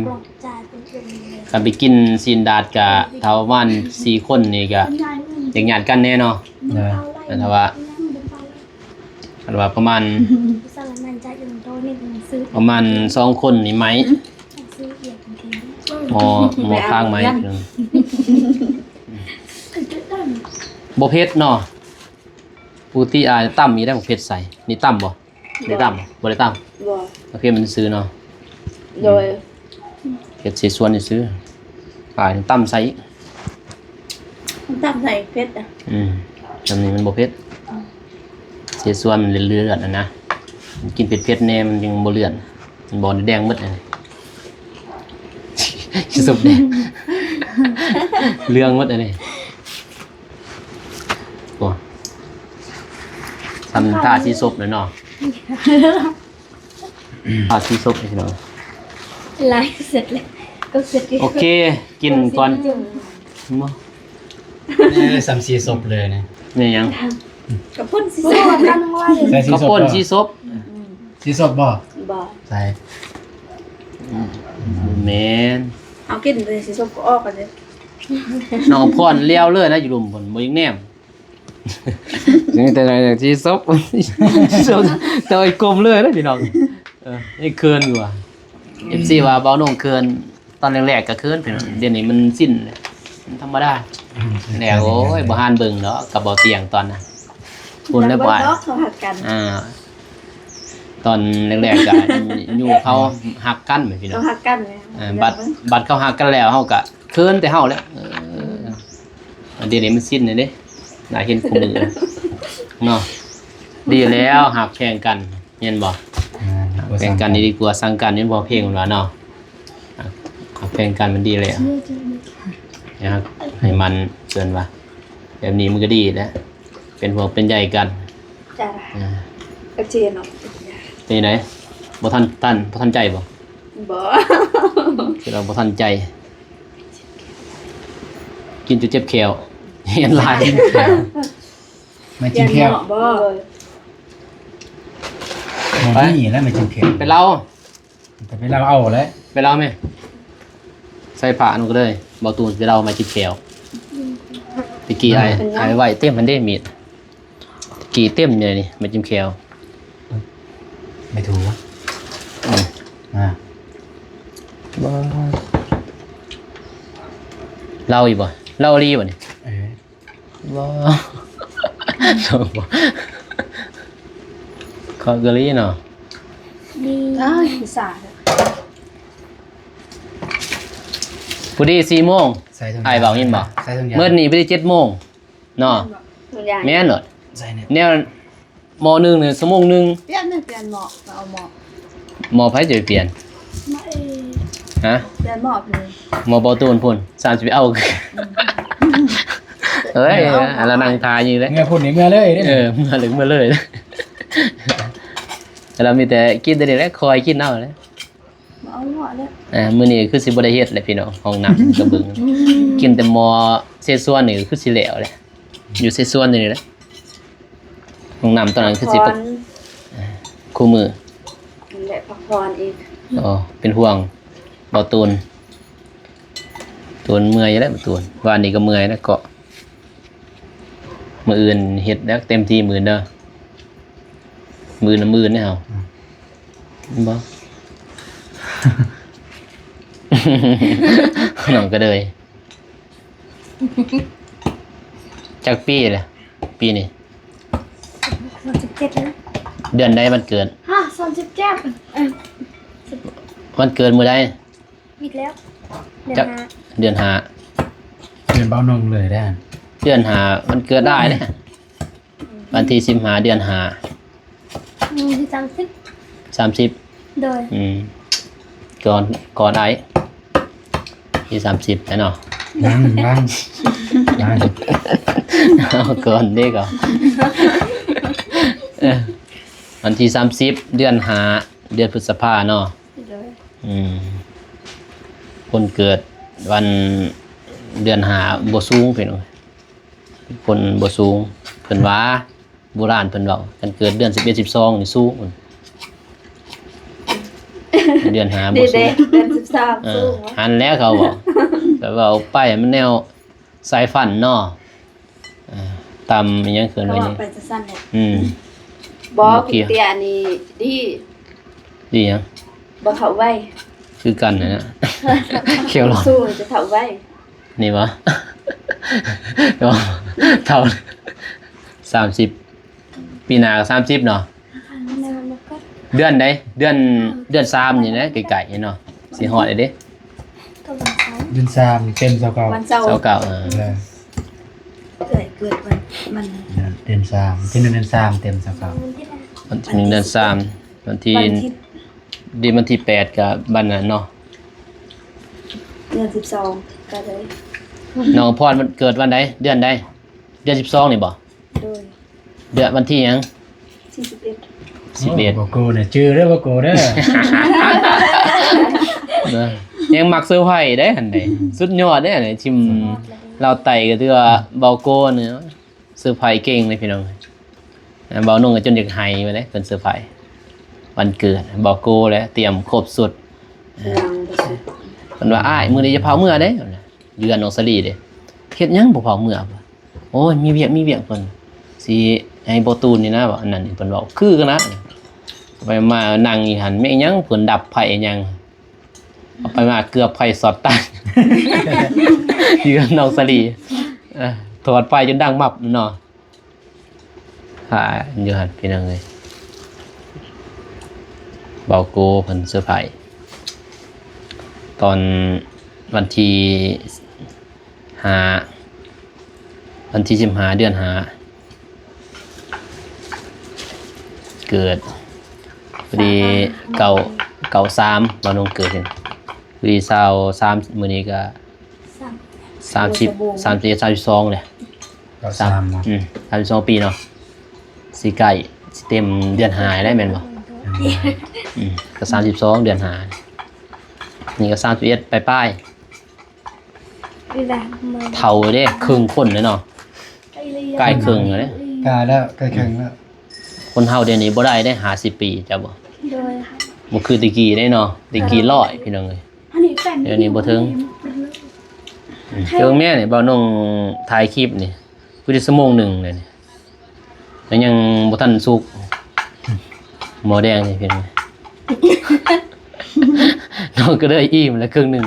ຄັນໄປກິນຊີ້ນດາດກະຖ້າປະມານສີ່ຄົນນີ້ກະຢາກຍາດກັນແດ່ເນາະ ແຕ່ຖ້າວ່າ ຄັນວ່າປະມານ ປະມານສອງຄົນນີ້ໄໝ້ ໝໍ ໝໍຄ້າງໄໝ້ ບໍ່ເຜັດເນາະ ປົກກະຕິອ້າຍຕຳຢູ່ໄດ້ ບໍ່ເຜັດໃສ່ ນີ້ຕຳບໍ່? ໄດ້ຕຳບໍ່? ບໍ່ໄດ້ຕຳ ບໍ່ ໂອເຄ ມັນຊື່ເນາະ ໂດຍ ເຮັດເສສວນຊື່ ອາ ຕຳໃສ່ອີກ ຕຳໃສ່ເຜັດອະ ອືມ ອັນນີ້ມັນບໍ່ເຜັດ ເສສວນມັນເລືອດໆຫັ້ນນະ ກິນເຜັດໆແດ່ ມັນຈຶ່ງບໍ່ເລືອດ ມັນບໍ່ແດງໝົດອັນນີ້ ຊິສົບແດງ ເຫຼືອງໝົດອັນນີ້. ໂອ້ ຊຳທ່າຊິສົບແລ້ວເນາະ ທ່າຊິສົບແລ້ວພີ່ນ້ອງ ລາຍເສັດແລ້ວ ກໍເສັດ ໂອເຄ ກິນກ່ອນ ບໍ່ ເອີ ສ່ຳສີສົບເລີຍນະ. ແມ່ນຫຍັງ? ກະພົ້ນສີສົບ ໃສ່ສີສົບ ເຂົາພົ້ນສີສົບ. ອືມ ສີສົບບໍ່? ບໍ່ ໃສ່ ອືມ ແມ່ນ ເຮົາກິນແຕ່ສີສົບກໍອອກກັນເດ້. ນ້ອງພອນລຽວເລີຍນະ ຢູ່ລຸ່ມພຸ້ນ ບໍ່ຢາກແນມ. ມີແຕ່ໜ້າທີ່ສົບ ສົບ ແຕ່ວ່າກົ້ມເລີຍເດ້ພີ່ນ້ອງ. ເອີ ຍັງເຂີນຢູ່ວ່າ ເອັຟຊີ ວ່າເບົາໜຸ່ງເຂີນ. ຕອນແລກໆກໍເຂີນພີ່ນ້ອງ ດຽວນີ້ມັນຊິນແລ້ວ ມັນທຳມະດາ ອືມ ແລ້ວ. ໂອ້ຍ ບໍ່ຫານເບິ່ງດອກກັບເບົາຕຽງຕອນນັ້ນ ພຸ້ນແລ້ວບໍ່ອາຍ. ເຂົາຮັກກັນ ອ່າ ຕອນແລກໆກໍຢູ່ເຂົາຮັກກັນແມ່ນພີ່ນ້ອງ ເຂົາຮັກກັນແລ້ວ. ເອີ ບັດ ບັດເຂົາຮັກກັນແລ້ວ ເຮົາກໍ ເຂີນແຕ່ເຮົາແຫຼະ. ເອີ ດຽວນີ້ມັນຊິນແລ້ວເດ້ ໜ້າເຫັນຄູ່ມື້ເນາະ. ດີແລ້ວ ຮັກແພງກັນ ແມ່ນບໍ່? ອ່າ ຮັກແພງກັນດີກວ່າຊັງກັນ ແມ່ນບໍ່? ເພງມັນວ່າເນາະ ຮັກແພງກັນມັນດີແລ້ວນະ. ໃຫ້ມັນ ເອີ້ນວ່າ ແບບນີ້ມັນກໍດີແຫຼະ ເປັນຫ່ວງເປັນໃຍກັນ. ຈ້າ ອ່າ ໂອເຄເນາະ. ເປັນໃດ? ບໍ່ທັນ ທັນ ບໍ່ທັນໃຈບໍ່? ບໍ່ ຄືວ່າບໍ່ທັນໃຈ. ກິນຈົນເຈັບແຂ້ວ ຮຽນຫຼາຍ ແມ່ຈິ້ມແຂ້ວ ບໍ່ ບໍ່ມີແລ້ວແມ່ຈິ້ມແຂ້ວ. ໄປເລົ່າ ໄປເລົ່າເອົາແຫຼະ ໄປເລົ່າແມ່ ໃສ່ຜ້າໜຸ່ງກໍເລີຍ. ບໍ່ຕູນໄປເລົ່າແມ່ຈິ້ມແຂ້ວ. ຕະກີ້ອ້າຍ ເປັນຫຍັງ? ອ້າຍໄວ້ເຕັມຫັ້ນເດ້ມີດ. ຕະກີ້ເຕັມຢູ່ນີ້ ໄມ້ຈິ້ມແຂ້ວ ໄມ້ຖູ. ອືມ ອ່າ ບໍ່ ເລົ່າອີກບໍ່? ເລົ່າອີ່ຫຼີບໍ່ນີ້? ເອີ ບໍ່ ເຂົາກໍລີເນາະ ດີ ອ້າຍ ສາ ພໍດີສີ່ໂມງ ອ້າຍເວົ້າຍິນບໍ່? ມື້ນີ້ພໍດີເຈັດໂມງ ເນາະ ແມ່ນໂລດ. ໃສ່ແນວ ແນວໝໍ້ໜຶ່ງນີ້ຊົ່ວໂມງໜຶ່ງ ປ່ຽນແມ່ ປ່ຽນໝໍ້ ເອົາໝໍ້ ໝໍ້ໃຜຈະໄປປ່ຽນ? ໝໍ້ເອ ຮະ? ປ່ຽນໝໍ້ພຸ້ນ ໝໍ້ເບົາຕູນພຸ້ນ ສາມສິບເອົາ. ອືມ ເອີຍ ແລ້ວນັ່ງຖ້າຢູ່ເດ້ ເມືອພຸ້ນນີ້ເມືອເລີຍເດ້. ເອີ ເມືອເລີຍ ເມືອເລີຍ ແລ້ວມີແຕ່ກິນແຕ່ນີ້ແຫຼະ ຄອຍກິນເອົາແຫຼະ. ບໍ່ເອົາເນາະເດ້. ອ່າ ມື້ນີ້ຄືຊິບໍ່ໄດ້ເຮັດແຫຼະພີ່ນ້ອງ ຫ້ອງນ້ຳກໍເບິ່ງ ກິນແຕ່ໝໍ້ເຊຊວນນີ້ຄືຊິແລ້ວແຫຼະ ຢູ່ເຊຊວນຢູ່ນີ້ແຫຼະ. ຫ້ອງນ້ຳຕອນນັ້ນຄືຊິ ພັກຜ່ອນ ອ່າ ຄູ່ມື້ ແລະ ພັກຜ່ອນອີກ. ອໍ ເປັນຫ່ວງເບົາຕູນ ຕູນເມື່ອຍແລ້ວ ເບົາຕູນ ວານນີ້ກໍເມື່ອຍແລ້ວເກາະ. ມື້ອື່ນເຮັດແລ້ວເຕັມທີ່ມື້ອື່ນເດີ. ມື້ອື່ນນະ ມື້ອື່ນເດ້ເຮົາ ອືມ ບໍ່ ນ້ອງກະເດີຍ ຈັກປີແລ້ວປີນີ້? ສາມສິບເຈັດແລ້ວ. ເດືອນໃດວັນເກີດ? ຮະ ສາມສິບເຈັດ ເອີ ວັນເກີດມື້ໃດ? ຜິດແລ້ວ ເດືອນ ຈັກ ຫ້າ ເດືອນຫ້າ ເດືອນເບົາໜຶ່ງເລີຍເດ້. ເດືອນຫ້າ ວັນເກີດອ້າຍເດ້ ວັນທີສິບຫ້າ ເດືອນຫ້າ ວັນທີສາມສິບ ສາມສິບ ໂດຍ ອືມ ກ່ອນ ກ່ອນອ້າຍ ທີສາມສິບແລ້ວເນາະ. ຍັງ ຍັງ ຍັງ ເອົາກ່ອນເດ້ກໍ ເອີ ວັນທີສາມສິບ ເດືອນຫ້າ ເດືອນພຶດສະພາເນາະ. ໂດຍ ອືມ ຄົນເກີດວັນເດືອນຫ້າບໍ່ສູງ ພີ່ນ້ອງ ຄົນບໍ່ສູງ. ເພິ່ນວ່າ ໂບລານເພິ່ນເວົ້າ ຄັນເກີດເດືອນສິບເອັດ ສິບສອງນີ້ສູງ ເດືອນຫ້າບໍ່ສູງ ເດືອນສິບສາມ ເອີ ສູງ ຫັ້ນແຫຼະເຂົາເວົ້າ ແຕ່ເວົ້າໄປມັນແນວ ສາຍຝັນເນາະ ເອີ ຕາມອີ່ຫຍັງເອີ້ນໄວ້ນີ້ ເຂົາວ່າໄປຈັ່ງຊັ້ນແຫຼະ ອືມ ບໍ່ ບໍ່ກ່ຽວ ເຕັ້ຍນີ້ດີ ດີຫຍັງ? ບໍ່ເຖົ້າໄວ ຄືກັນຫັ້ນນະ ຂຽວຫຼອນ ສູງຈະເຖົ້າໄວ ນີ້ບໍ່? ເຖົ້າ ສາມສິບ ປີໜ້າກໍສາມສິບເນາະ. ເດືອນໃດ? ເດືອນ ເດືອນສາມນີ້ນະ ໃກ້ໆນີ້ເນາະ ຊິຮອດແລ້ວເດ້. ເດືອນສາມເຕັມຊາວເກົ້າ ວັນເສົາ ຊາວເກົ້າ ເອີ ເອີ ເກີດ ເກີດວັນ ມັນ ເດືອນ ເດືອນສາມ ວັນທີໜຶ່ງເດືອນສາມເຕັມຊາວເກົ້າ ວັນທີໜຶ່ງເດືອນສາມ ວັນທີ ວັນທີ ດີ ວັນທີແປດກໍບັດນັ້ນເນາະ ເດືອນສິບສອງກໍໄດ້. ນ້ອງພອນມັນເກີດວັນໃດ? ເດືອນໃດ? ເດືອນສິບສອງນີ້ບໍ່? ໂດຍ ເດືອນ ວັນທີຫຍັງ? ທີສິບເອັດ ສິບເອັດ ໂອ້ ບໍ່ໂກເດີ ຈື່ເດີ ບໍ່ໂກເດີ ເນາະ ຍັງມັກເຊີໄພເດ້ຫັ້ນເດ້ ອືມ ສຸດຍອດເດ້ອັນນີ້ ທີມ ສຸດຍອດເລີຍ ລາວໃຕ້ກໍຖືວ່າເບົາໂກ້ນີ້ເຊີໄພເກັ່ງເລີຍພີ່ນ້ອງ. ເບົານົງກໍຈົນຢາກໄຫ້ໄປເລີຍ ເພິ່ນເຊີໄພວັນເກີດເບົາໂກ້ແຫຼະ ຕຽມຄົບຊຸດ. ເອີ ເພິ່ນວ່າ ອ້າຍ ມື້ນີ້ຈະພາເມືອເດ້ ຢູ່ເຮືອນນ້ອງສາລີເດ້. ເຮັດຫຍັງບໍ່ພາເມືອ? ໂອ້ຍ ມີວຽກ ມີວຽກ ເພິ່ນຊິໃຫ້ບໍ່ຕູນນີ້ນະ ວ່າອັນນັ້ນ ເພິ່ນເວົ້າຄືກັນນະ. ໄປມານັ່ງຢູ່ຫັ້ນ ແມ່ນຫຍັງ ເພິ່ນດັບໄຟຫຍັງ ເອົາໄປມາເກືອບໄຟຊັອດຕາຍ ຢູ່ນ້ອງສາລີ. ເອີ ຖອດໄຟຈົນດັງມັບເນາະ. ຖ້າຢູ່ຫັ້ນພີ່ນ້ອງເອີຍ ເບົາໂກ້ເພິ່ນເຊີໄພຕອນວັນທີຫ້າ ວັນທີສິບຫ້າ ເດືອນຫ້າ ເກີດ ພໍດີເກົ້າ ເກົ້າສາມ ບ່າວນົງເກີດ ພໍດີຊາວສາມ ມື້ນີ້ກໍ ສາມ ສາມສິບ ສາມສິບເອັດ ສາມສິບສອງແຫຼະ. ເກົ້າສາມເນາະ ອືມ ສາມສິບສອງປີເນາະ ຊິໃກ້ ຊິເຕັມເດືອນຫ້າແລ້ວແມ່ນບໍ່? ອືມ ອືມ ກໍສາມສິບສອງ ເດືອນຫ້າ ນີ້ກໍສາມສິບເອັດປາຍໆ. ເຖົ້າເດ້ ເຄິ່ງຄົນເດ້ເນາະ ໃກ້ເຄິ່ງແລ້ວເດ້ ໃກ້ແລ້ວ ໃກ້ເຄິ່ງແລ້ວ. ຄົນເຮົາດຽວນີ້ບໍ່ໄດ້ເດ້ ຫ້າສິບປີ ເຈົ້າບໍ່? ໂດຍ ບໍ່ຄືແຕ່ກີ້ເດ້ເນາະ ແຕ່ກີ້ຮ້ອຍ ພີ່ນ້ອງເອີຍ ດຽວນີ້ບໍ່ເຖິງ. ອືມ ເບິ່ງແມ່ນີ້ ບ່າວນົງຖ່າຍຄລິບນີ້ ຄືໄດ້ຊົ່ວໂມງໜຶ່ງແລ້ວນີ້ ແລ້ວຍັງບໍ່ທັນສຸກ ໝໍ້ແດງນີ້ເປັນ ນ້ອງກໍເລີຍອີ່ມແລ້ວເຄິ່ງໜຶ່ງ.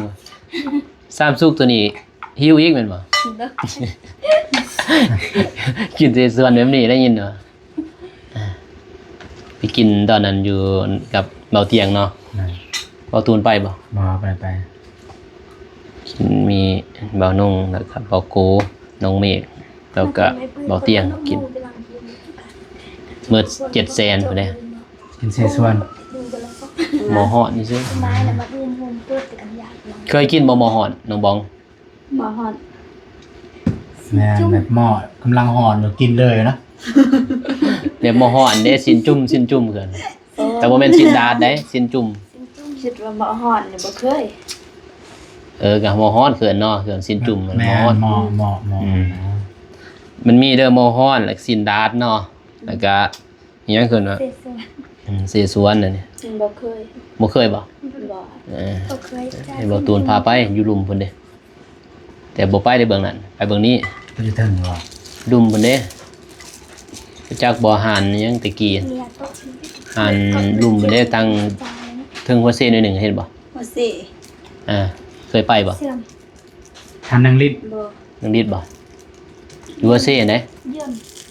ສາມສຸກໂຕນີ້ຫິວອີກແມ່ນບໍ່? ໂດຍ ກິນແຕ່ສ່ວນແບບນີ້ໄດ້ຍິນບໍ່? ອ່າ ໄປກິນຕອນນັ້ນຢູ່ກັບເບົາຕຽງເນາະ. ແມ່ນ ເບົາຕູນໄປບໍ່? ບໍ່ ບໍ່ໄດ້ໄປ. ກິນມີເບົານົງ ແລ້ວກໍເບົາໂກ ນ້ອງເມກ ແລ້ວກໍເບົາຕຽງ ກິນໝົດເຈັດແສນພຸ້ນເດ້. ກິນເສສວນ ໝໍ້ຮ້ອນຊື່ໆ. ເຄີຍກິນບໍ່ໝໍ້ຮ້ອນ ນ້ອງບອງ? ໝໍ້ຮ້ອນ ແມ່ນ ແບບໝໍ້ກຳລັງຮ້ອນກໍກິນເລີຍນະ. ແບບໝໍ້ຮ້ອນເດ້ ຊີ້ນຈຸ້ມ ຊີ້ນຈຸ້ມເອີ້ນ ໂອ້ ແຕ່ບໍ່ແມ່ນຊີ້ນດາດເດ້ ຊີ້ນຈຸ້ມ. ຄິດວ່າໝໍ້ຮ້ອນນີ້ບໍ່ເຄີຍ. ເອີ ກໍໝໍ້ຮ້ອນເອີ້ນເນາະ ເອີ້ນຊີ້ນຈຸ້ມ ແມ່ນ ໝໍ້ຮ້ອນ ໝໍ້ ໝໍ້ ໝໍ້ ອືມ ມັນມີເດີໝໍ້ຮ້ອນ ແລ້ວກໍຊີ້ນດາດເນາະ ແລ້ວກໍ ອີຫຍັງເອີ້ນວ່າ ເສສວນ ອືມ ເສສວນນັ້ນນີ້ ບໍ່ເຄີຍ. ບໍ່ເຄີຍບໍ່? ບໍ່ ເອີ ບໍ່ເຄີຍ. ໃຫ້ເບົາຕູນພາໄປຢູ່ລຸ່ມພຸ້ນເດ້ ແຕ່ບໍ່ໄປເດ້ເບື້ອງນັ້ນ ໄປເບື້ອງນີ້. ໄປຢູ່ເທິງບໍ່? ລຸ່ມພຸ້ນເດ້ ຮູ້ຈັກບໍ່? ຮ້ານຫຍັງແຕ່ກີ້ ຮ້ານລຸ່ມພຸ້ນເດ້ ທາງເທິງຫົວເຊໜ້ອຍໜຶ່ງ ເຫັນບໍ່? ຫົວເຊ ອ່າ ເຄີຍໄປບໍ່? ທ່ານນາງລິດ ບໍ່ ນາງລິດບໍ່? ຢູ່ວ່າເຊນເດ້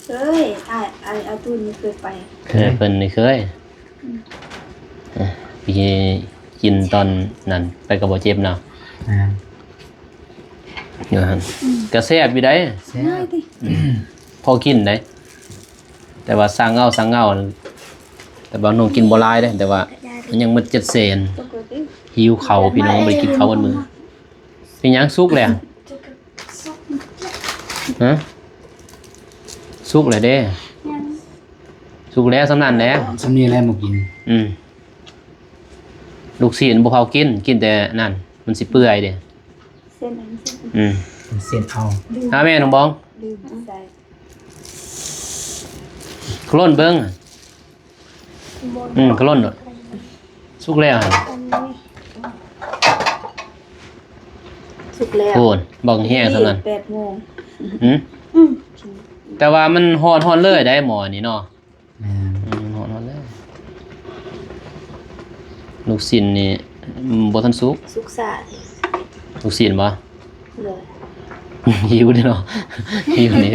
ເອີຍ ອ້າຍ ອ້າຍອາຕຸນນີ້ເຄີຍໄປ. ເຄີຍ ເອີ ເພິ່ນນີ້ເຄີຍ ອືມ ເອີ ໄປກິນຕອນນັ້ນ ໄປກັບບໍ່ເຈັບເນາະ. ແມ່ນ ຢູ່ຫັ້ນ ອືມ ກະແຊບຢູ່ໃດ໋ ແຊບ ອືມ ພໍກິນໃດ໋ ແຕ່ວ່າສັ່ງເອົາ ສັ່ງເອົາ ແຕ່ວ່ານ້ອງກິນບໍ່ຫຼາຍເດ້ ແຕ່ວ່າມັນຍັງໝົດເຈັດແສນ. ຫິວເຂົ້າພີ່ນ້ອງ ບໍ່ໄດ້ກິນເຂົ້າໝົດມື້. ເປັນຫຍັງ ສຸກແລ້ວ? ຮະ? ສຸກແລ້ວເດ້. ຍັງ ສຸກແລ້ວ ສ່ຳນັ້ນແຫຼະ. ສ່ຳນີ້ແຫຼະ ບໍ່ກິນ. ອືມ ລູກຊີ້ນບໍ່ເຜົາກິນ ກິນແຕ່ນັ້ນ ມັນຊິເປື່ອຍເດ້. ເສັ້ນອັນ ອືມ ເສັ້ນເອົາ ຫາແມ່ນ້ອງບອງ ລືມໃສ່ ໂຄລນເບິ່ງ. ອືມ ກໍຫຼົ່ນໂລດ ສຸກແລ້ວ ສຸກແລ້ວ ໂອ້ຍ ບັກແຮງສ່ຳນັ້ນ ແປດໂມງ. ຫືມ? ອືມ ແຕ່ວ່າມັນຮ້ອນ ຮ້ອນເລີຍໄດ໋ ໝໍ້ນີ້ເນາະ. ແມ່ນ ອືມ ຮ້ອນ ຮ້ອນເລີຍ. ລູກຊີ້ນນີ້ ອືມ ບໍ່ທັນສຸກ ສຸກຊ້າ. ລູກຊີ້ນບໍ່? ໂດຍ ຫິວເດ້ເນາະ ຫິວນີ້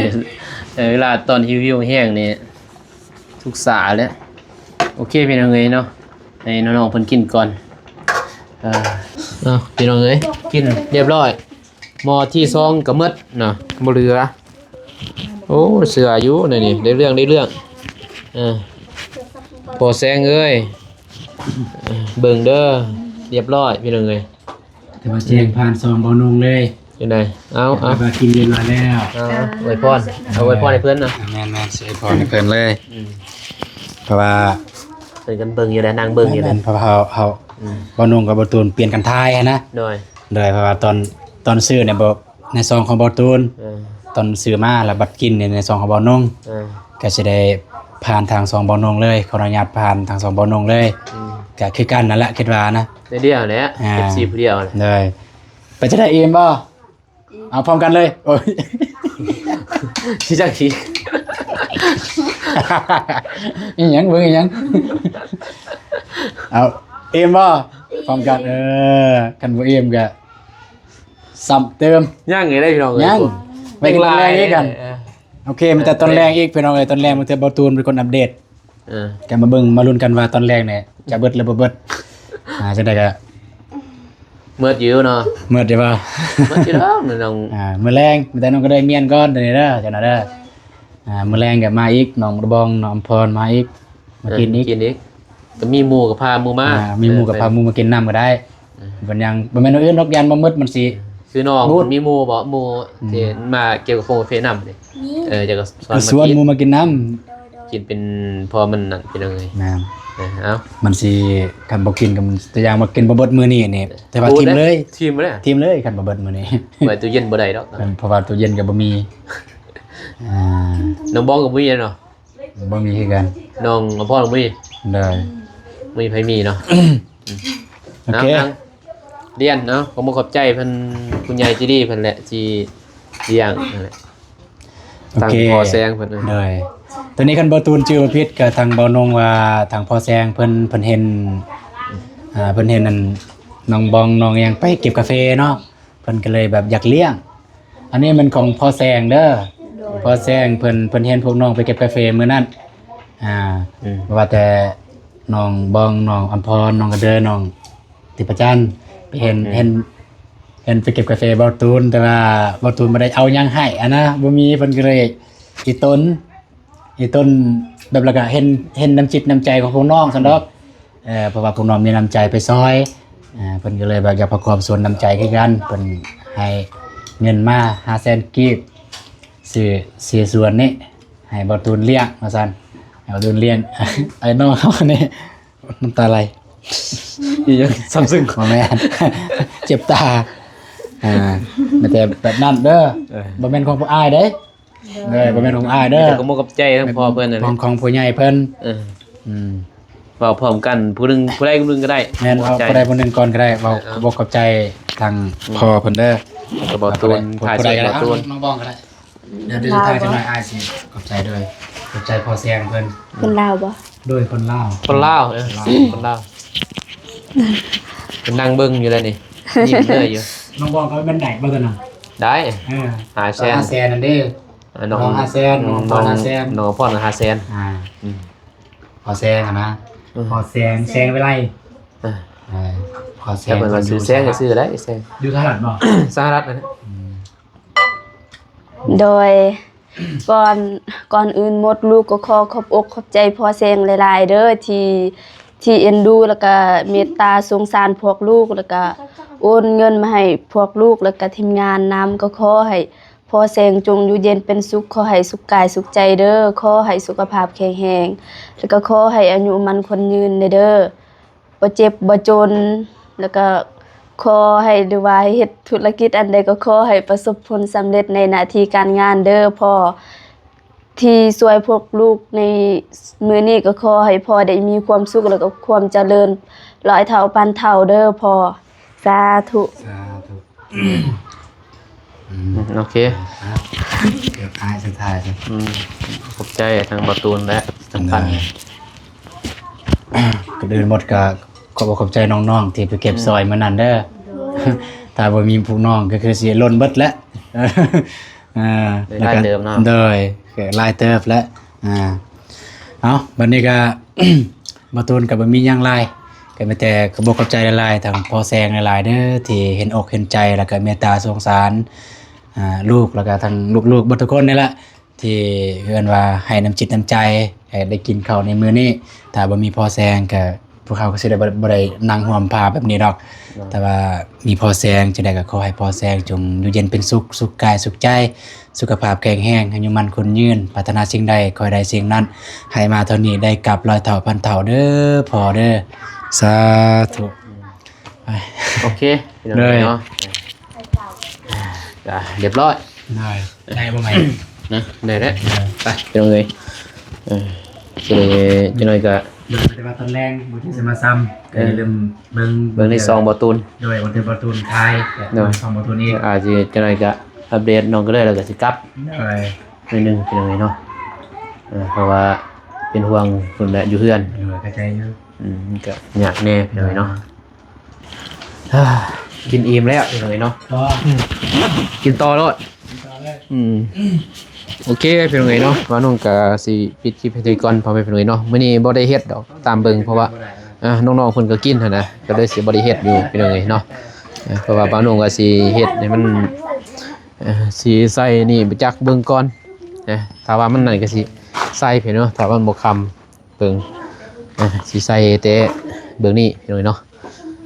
ເອີ ເວລາຕອນຫິວໆແຮງນີ້ ສຸກຊ້າແຫຼະ. ໂອເຄ ພີ່ນ້ອງເອີຍເນາະ ໃຫ້ນ້ອງໆເພິ່ນກິນກ່ອນ. ເອີ ເອົາ ພີ່ນ້ອງເອີຍ ກິນຮຽບຮ້ອຍ ໝໍ້ທີສອງກໍໝົດເນາະ ບໍ່ເຫຼືອ. ໂອ້ ເຊື່ອຢູ່ໃນນີ້ ໄດ້ເລື່ອງ ໄດ້ເລື່ອງ. ເອີ ພໍ່ແສງເອີຍ ເອີ ເບິ່ງເດີ ຮຽບຮ້ອຍ ພີ່ນ້ອງເອີຍ. ແຕ່ວ່າແຊງຜ່ານຊ່ອງເບົານົງເລີຍ ຈັ່ງໃດ? ເອົາ ເອົາ ແຕ່ວ່າກິນຮຽບຮ້ອຍແລ້ວ. ເອົາ ເອົາ ອວຍພອນ ເອົາ ອວຍພອນໃຫ້ເພິ່ນນະ. ແມ່ນໆ ຊິອວຍພອນໃຫ້ເພິ່ນເລີຍ. ອືມ ເພາະວ່າ ເພິ່ນກັນເບິ່ງຢູ່ແຫຼະ ນັ່ງເບິ່ງຢູ່ແຫຼະ. ແມ່ນໆ ເພາະວ່າເຮົາ ເຮົາ ອືມ ເບົານົງກັບເບົາຕູນປ່ຽນກັນຖ່າຍຫັ້ນນະ. ໂດຍ ໂດຍ ເພາະວ່າຕອນ ຕອນຊື້ນີ້ບໍ່ ໃນຊອງຂອງເບົາຕູນ ເອີ ຕອນຊື້ມາ ແລ້ວບັດກິນໃນ ໃນຊອງຂອງເບົານົງ ເອີ ກໍຊິໄດ້ຜ່ານທາງຊອງເບົານົງເລີຍ ຂໍອະນຸຍາດຜ່ານທາງຊອງເບົານົງເລີຍ ອືມ ກໍຄືກັນນັ້ນແຫຼະ ຄິດວ່ານະ ໃນດຽວແຫຼະ ອ່າ ເອັຟຊີຜູ້ດຽວແຫຼະ ໂດຍ ເປັນຈັ່ງໃດ ອີ່ມບໍ່? ເອົາພ້ອມກັນເລີຍ ໂອ້ຍ ຊິຈັກຊິ ອີ່ຫຍັງ ເບິ່ງອີ່ຫຍັງ ເອົາ ອີ່ມບໍ່? ພ້ອມກັນ ເອີ ຄັນບໍ່ອີ່ມກໍຊ້ຳເຕີມ ຍັງອີກເດ້ພີ່ນ້ອງເອີຍ ຍັງ ໄວ້ກິນຕອນແລງອີກກັນ ເອີ ໂອເຄ ມີແຕ່ຕອນແລງອີກພີ່ນ້ອງເອີຍ ຕອນແລງບາງເທື່ອເບົາຕູນເປັນຄົນອັບເດດ ເອີ ກໍມາເບິ່ງມາລຸ້ນກັນວ່າຕອນແລງນີ້ຈະເບິດຫຼືບໍ່ເບິດ ອ່າ ຈັ່ງໃດກໍ ເໝິດຢູ່ເນາະ ເໝິດຢູ່ບໍ່? ເໝິດຢູ່ດອກນ້ອງ ອ່າ ມື້ແລງ ມີແຕ່ນ້ອງກະເດີຍມ້ຽນກ່ອນ ໂຕນີ້ເດີ ເຈົ້ານະເດີ ອ່າ ມື້ແລງກໍມາອີກ ນ້ອງບອງ ນ້ອງອຳພອນ ມາອີກ ມາກິນອີກ ເອີ ກິນອີກ ກໍມີໝູ່ກໍພາໝູ່ມາ ອ່າ ມີໝູ່ກໍພາໝູ່ມາກິນນຳກໍໄດ້ ເອີ ເປັນຫຍັງ ບໍ່ແມ່ນແນວອື່ນດອກ ຢ້ານບໍ່ໝົດມັນຊິ ຄືນ້ອງ ບູດ ມີໝູ່ບໍ່ ໝູ່ ອືມ ທີ່ມາກ່ຽວກັບໂຮງກາເຟນຳນີ້ ມີ ເອີ ຈະກໍຊວນ ກໍຊວນໝູ່ມາກິນນຳ ໂດຍໆ ກິນເປັນພໍມັນນັ້ນພີ່ນ້ອງເອີຍ ແມ່ນ ເອີ ເອົາ ມັນຊິ ຄັນບໍ່ກິນກໍມັນ ແຕ່ຢ່າງວ່າກິນບໍ່ເບິດມື້ນີ້ນີ້ ແຕ່ວ່າ ໂອ້ ຖິ້ມເລີຍ ຖິ້ມເລີຍ ຖິ້ມເລີຍ ຄັນບໍ່ເບິດມື້ນີ້ ໄວ້ຕູ້ເຢັນບໍ່ໄດ້ດອກ ເອີ ເພາະວ່າຕູ້ເຢັນກໍບໍ່ມີ ອ່າ ນ້ອງບອງກໍບໍ່ມີເນາະ ບໍ່ມີຄືກັນ ນ້ອງອຳພອນກໍບໍ່ມີ ໂດຍ ບໍ່ມີໃຜມີເນາະ ໂອເຄ ເອົາ ນາງລຽນເນາະ ຂໍຂອບໃຈເພິ່ນ ຜູ້ໃຫຍ່ໃຈດີເພິ່ນແຫຼະ ທີ່ລ້ຽງນັ້ນແຫຼະ ໂອເຄ ທາງພໍ່ແຊງເພິ່ນ ໂດຍ ຕອນນີ້ຄັນບໍ່ຕູນຈື່ບໍ່ຜິດ ກໍທາງເບົານົງວ່າ ທາງພໍ່ແຊງເພິ່ນ ເພິ່ນເຫັນ ອ່າ ເພິ່ນເຫັນອັນ ນ້ອງບອງ ນ້ອງຫຍັງໄປເກັບກາເຟເນາະ ເພິ່ນກໍເລີຍແບບຢາກລ້ຽງ ອັນນີ້ແມ່ນຂອງພໍ່ແຊງເດີ ໂດຍ ພໍ່ແຊງເພິ່ນ ເພິ່ນເຫັນພວກນ້ອງໄປເກັບກາເຟມື້ນັ້ນ ອ່າ ອືມ ບໍ່ວ່າແຕ່ນ້ອງບອງ ນ້ອງອຳພອນ ນ້ອງກະເດີ ນ້ອງທິບປະຈັນ ໄປເຫັນ ອືມ ເຫັນ ເຫັນໄປເກັບກາເຟເບົາຕູນ ແຕ່ວ່າເບົາຕູນບໍ່ໄດ້ເອົາຫຍັງໃຫ້ ອັນນະ ບໍ່ມີ ເພິ່ນກໍເລີຍອີຕົນ ອີຕົນແບບ ແລ້ວກໍເຫັນ ເຫັນນ້ຳຈິດນ້ຳໃຈຂອງພວກນ້ອງຊັ້ນດອກ ເອີ ເພາະວ່າພວກນ້ອງມີນ້ຳໃຈໄປຊ່ອຍ ເອີ ເພິ່ນກໍເລີຍແບບຢາກປະກອບສ່ວນນ້ຳໃຈຄືກັນ ເພິ່ນໃຫ້ເງິນມາຫ້າແສນກີບ ຊື້ ຊື້ສວນນີ້ໃຫ້ເບົາຕູນລ້ຽງວ່າຊັ້ນ ໃຫ້ເບົາຕູນລ້ຽງ ໄອ້ນ້ອງເຮົານີ້ ນ້ຳຕາໄຫຼ ອີຫຍັງ ຊຳຊຶງ ບໍ່ແມ່ນ ເຈັບຕາ ອ່າ ມີແຕ່ແບບນັ້ນເດີ ເອີ ບໍ່ແມ່ນຂອງພວກອ້າຍເດ້ ເອີ ບໍ່ແມ່ນຂອງອ້າຍເດີ ມີແຕ່ຂອບອົກຂອບໃຈທາງພໍ່ເພິ່ນນັ້ນແຫຼະ ຂອງ ຂອງຜູ້ໃຫຍ່ເພິ່ນ ເອີ ອືມ ເວົ້າພ້ອມກັນ ຜູ້ໜຶ່ງ ຜູ້ໃດຜູ້ໜຶ່ງກໍໄດ້ ແມ່ນ ເວົ້າຜູ້ໃດຜູ້ໜຶ່ງກ່ອນກໍໄດ້ ເວົ້າ ເອີ ຂອບອົກຂອບໃຈທາງ ອືມ ພໍ່ເພິ່ນເດີ ກໍເບົາຕູນ ຜູ້ໃດ ຖ່າຍເສຍ ຜູ້ໃດກໍໄດ້ ເບົາຕູນ ນ້ອງບອງກໍໄດ້ ດຽວ ດຽວ ລາວ ທ້າຍຈັກໜ້ອຍ ບໍ່ ອ້າຍຊິຂອບໃຈໂດຍ ຂອບໃຈພໍ່ແຊງເພິ່ນ ຄົນລາວບໍ່? ໂດຍ ຄົນລາວ ຄົນລາວ ເອີ ຄົນລາວ ເພິ່ນນັ່ງເບິ່ງຢູ່ແລ້ວນີ້ ຍິ້ມເລີຍຢູ່ ນ້ອງບອງກໍແມ່ນໄດ້ບໍ່ຕົວນັ້ນ? ໄດ້ ເອີ ຫ້າແສນ ຫ້າແສນນັ້ນເດ້ ນ້ອງ ນ້ອງຫ້າແສນ ນ້ອງອຳພອນຫ້າແສນ ນ້ອງອຳພອນຫ້າແສນ ອ່າ ອືມ ພໍ່ແຊງຫັ້ນນະ ອືມ ພໍ່ແຊງ ແຊງວິໄລ ເອີ ເອີ ພໍ່ແຊງ ຖ້າເພິ່ນວ່າຊື່ແຊງກໍຊື່ໄດ້ ແຊງ ຢູ່ສະຫະລັດບໍ່? ສະຫະລັດນັ້ນແຫຼະ ອືມ ໂດຍ ກ່ອນ ກ່ອນອື່ນໝົດ ລູກກໍຂໍຂອບອົກຂອບໃຈພໍ່ແຊງຫຼາຍໆເດີ ທີ່ ທີ່ເອັນດູ ແລ້ວກະເມດຕາສົງສານພວກລູກ ແລ້ວກະໂອນເງິນມາໃຫ້ພວກລູກ ແລ້ວກະທີມງານນຳ ກໍຂໍໃຫ້ພໍ່ແຊງຈົ່ງຢູ່ເຢັນເປັນສຸກ ຂໍໃຫ້ສຸກກາຍສຸກໃຈເດີ ຂໍໃຫ້ສຸຂະພາບແຂງແຮງ ແລ້ວກະຂໍໃຫ້ອາຍຸໝັ້ນຂວັນຍືນແດ່ເດີ. ບໍ່ເຈັບບໍ່ຈົນ ແລ້ວກໍຂໍໃຫ້ ຫຼືວ່າໃຫ້ເຮັດທຸລະກິດອັນໃດກໍຂໍໃຫ້ປະສົບຜົນສຳເລັດໃນໜ້າທີ່ການງານເດີພໍ່ ທີ່ຊ່ວຍພວກລູກໃນມື້ນີ້ ກໍຂໍໃຫ້ພໍ່ໄດ້ມີຄວາມສຸກ ແລ້ວກໍຄວາມຈະເລີນຮ້ອຍເທົ່າພັນເທົ່າເດີພໍ່ ສາທຸ ສາທຸ. ອືມ ອືມ ໂອເຄ ອ່າ ເກືອບທ້າຍສຸດທ້າຍ ອືມ ຂອບໃຈທາງບ່າວຕູນແຫຼະສຳຄັນ ໂດຍ ກ່ອນອື່ນໝົດກໍຂອບອົກຂອບໃຈນ້ອງໆທີ່ໄປເກັບ ອືມ ຊ່ອຍມື້ນັ້ນເດີ ໂດຍ ຖ້າບໍ່ມີພວກນ້ອງກໍຄືຊິຫຼົ່ນເບິດແຫຼະ ອ່າ ໄດ້ຫຼາຍເຕີບເນາະ ໂດຍ ກໍຫຼາຍເຕີບແຫຼະ ອ່າ ເອົາ ບັດນີ້ກໍ ບ່າວຕູນກໍບໍ່ມີຫຍັງຫຼາຍ ກໍມີແຕ່ຂອບອົກຂອບໃຈຫຼາຍໆ ທາງພໍ່ແຊງຫຼາຍໆເດີ ທີ່ເຫັນອົກເຫັນໃຈ ແລ້ວກໍເມດຕາສົງສານ ອ່າ ລູກ ແລ້ວກໍທັງລູກໆເບິດທຸກຄົນນີ້ແຫຼະ ທີ່ເອີ້ນວ່າໃຫ້ນ້ຳຈິດນ້ຳໃຈ ໃຫ້ໄດ້ກິນເຂົ້າໃນມື້ນີ້ ຖ້າບໍ່ມີພໍ່ແຊງກໍພວກເຮົາກໍຊິໄດ້ບໍ່ ບໍ່ໄດ້ນັ່ງຮ່ວມພາແບບນີ້ດອກ ແຕ່ວ່າມີພໍ່ແຊງ ຈັ່ງໃດກໍຂໍໃຫ້ພໍ່ແຊງຈົ່ງຢູ່ເຢັນເປັນສຸກ ສຸກກາຍສຸກໃຈ ສຸຂະພາບແຂງແຮງ ອາຍຸໝັ້ນຂວັນຍືນ ປາດຖະໜາສິ່ງໃດຂໍໃຫ້ໄດ້ສິ່ງນັ້ນ ໃຫ້ມາເທົ່ານີ້ໄດ້ກັບຮ້ອຍເທົ່າພັນເທົ່າເດີພໍ່ເດີ ສາທຸ ໂອເຄ ພີ່ນ້ອງເນາະ ໂດຍ ກະຮຽບຮ້ອຍ ໄດ້ ໄດ້ບໍ່ໃໝ່ ນະ ໄດ້ແລ້ວ ໄປ ພີ່ນ້ອງເອີຍ ເອີ ຊິໄດ້ຈັກໜ້ອຍກະ ໂດຍ ແຕ່ວ່າຕອນແລງບໍ່ໄດ້ຊິມາຊ້ຳ ເອີ ກໍຢ່າລືມເບິ່ງ ເບິ່ງໃນຊ່ອງບໍ່ຕູນ ໂດຍ ບໍ່ຕູນ ບໍ່ຕູນຖ່າຍ ໂດຍ ຊ່ອງບໍ່ຕູນອີກ ອາດຊິຈັກໜ້ອຍກະອັບເດດນ້ອງກໍເລີຍ ແລ້ວກໍຊິກັບ ໂດຍ ໜ້ອຍໜຶ່ງ ພີ່ນ້ອງເອີຍເນາະ ເອີ ເພາະວ່າເປັນຫ່ວງພຸ້ນແຫຼະ ຢູ່ເຮືອນ ໂດຍ ເຂົ້າໃຈຢູ່ ອືມ ກໍຍາກແດ່ ພີ່ນ້ອງເອີຍເນາະ. ກິນອີ່ມແລ້ວພີ່ນ້ອງເອີຍເນາະ ອືມ ກິນຕໍ່ໂລດ ກິນຕໍ່ເລີຍ ອືມ ໂອເຄ ພີ່ນ້ອງເອີຍເນາະ ບ່າວໜຸ່ງກະຊິປິດຄລິບໃຫ້ເທົ່ານີ້ກ່ອນ ພໍ່ແມ່ພີ່ນ້ອງເອີຍເນາະ ມື້ນີ້ບໍ່ໄດ້ເຮັດດອກ ຕາມເບິ່ງ ເພາະວ່າ ອ່າ ນ້ອງໆເພິ່ນກໍກິນຫັ້ນນະ ກໍເລີຍຊິບໍ່ໄດ້ເຮັດຢູ່ ພີ່ນ້ອງເອີຍເນາະ ເພາະວ່າບ່າວໜຸ່ງກໍຊິເຮັດໃຫ້ມັນ ເອີ ຊິໃສ່ນີ້ໄປຈັກເບິ່ງກ່ອນ ເອີ ຖ້າວ່າມັນນັ້ນກໍຊິໃສ່ ພີ່ນ້ອງເນາະ ຖ້າວ່າມັນບໍ່ຄຳ ເບິ່ງ ເອີ ຊິໃສ່ແຕ່ເບິ່ງນີ້ພີ່ນ້ອງເນາະ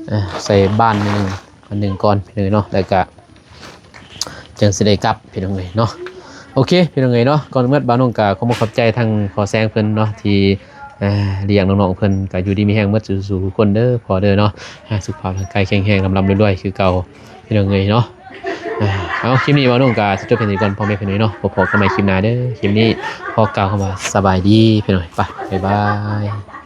ເອີ ໃສ່ບານໜຶ່ງ ອັນໜຶ່ງກ່ອນພີ່ນ້ອງເນາະ ແລ້ວກະຈັ່ງຊິໄດ້ກັບພີ່ນ້ອງເອີຍເນາະ ໂອເຄ ພີ່ນ້ອງເອີຍເນາະ ກ່ອນອື່ນໝົດບ່າວໜຸ່ງກະຂໍຂອບໃຈທາງພໍ່ແສງເພິ່ນເນາະ ທີ່ ເອີ ລ້ຽງນ້ອງໆເພິ່ນ ກະຢູ່ດີມີແຮງໝົດສູ່ໆທຸກຄົນເດີ ພໍ່ເດີເນາະ ເອີ ສຸຂະພາບຮ່າງກາຍແຂງແຮງ ລ່ຳໆລວຍໆຄືເກົ່າ ພີ່ນ້ອງເອີຍເນາະ ເອົາ ຄລິບນີ້ບ່າວໜຸ່ງກໍຊິຈົບພຽງເທົ່ານີ້ກ່ອນ ພໍ່ແມ່ພີ່ນ້ອງເນາະ ພົບກັນໃໝ່ຄລິບໜ້າເດີ ຄລິບນີ້ຂໍກ່າວຄຳວ່າສະບາຍດີພີ່ນ້ອງ ໄປ ບາຍບາຍ.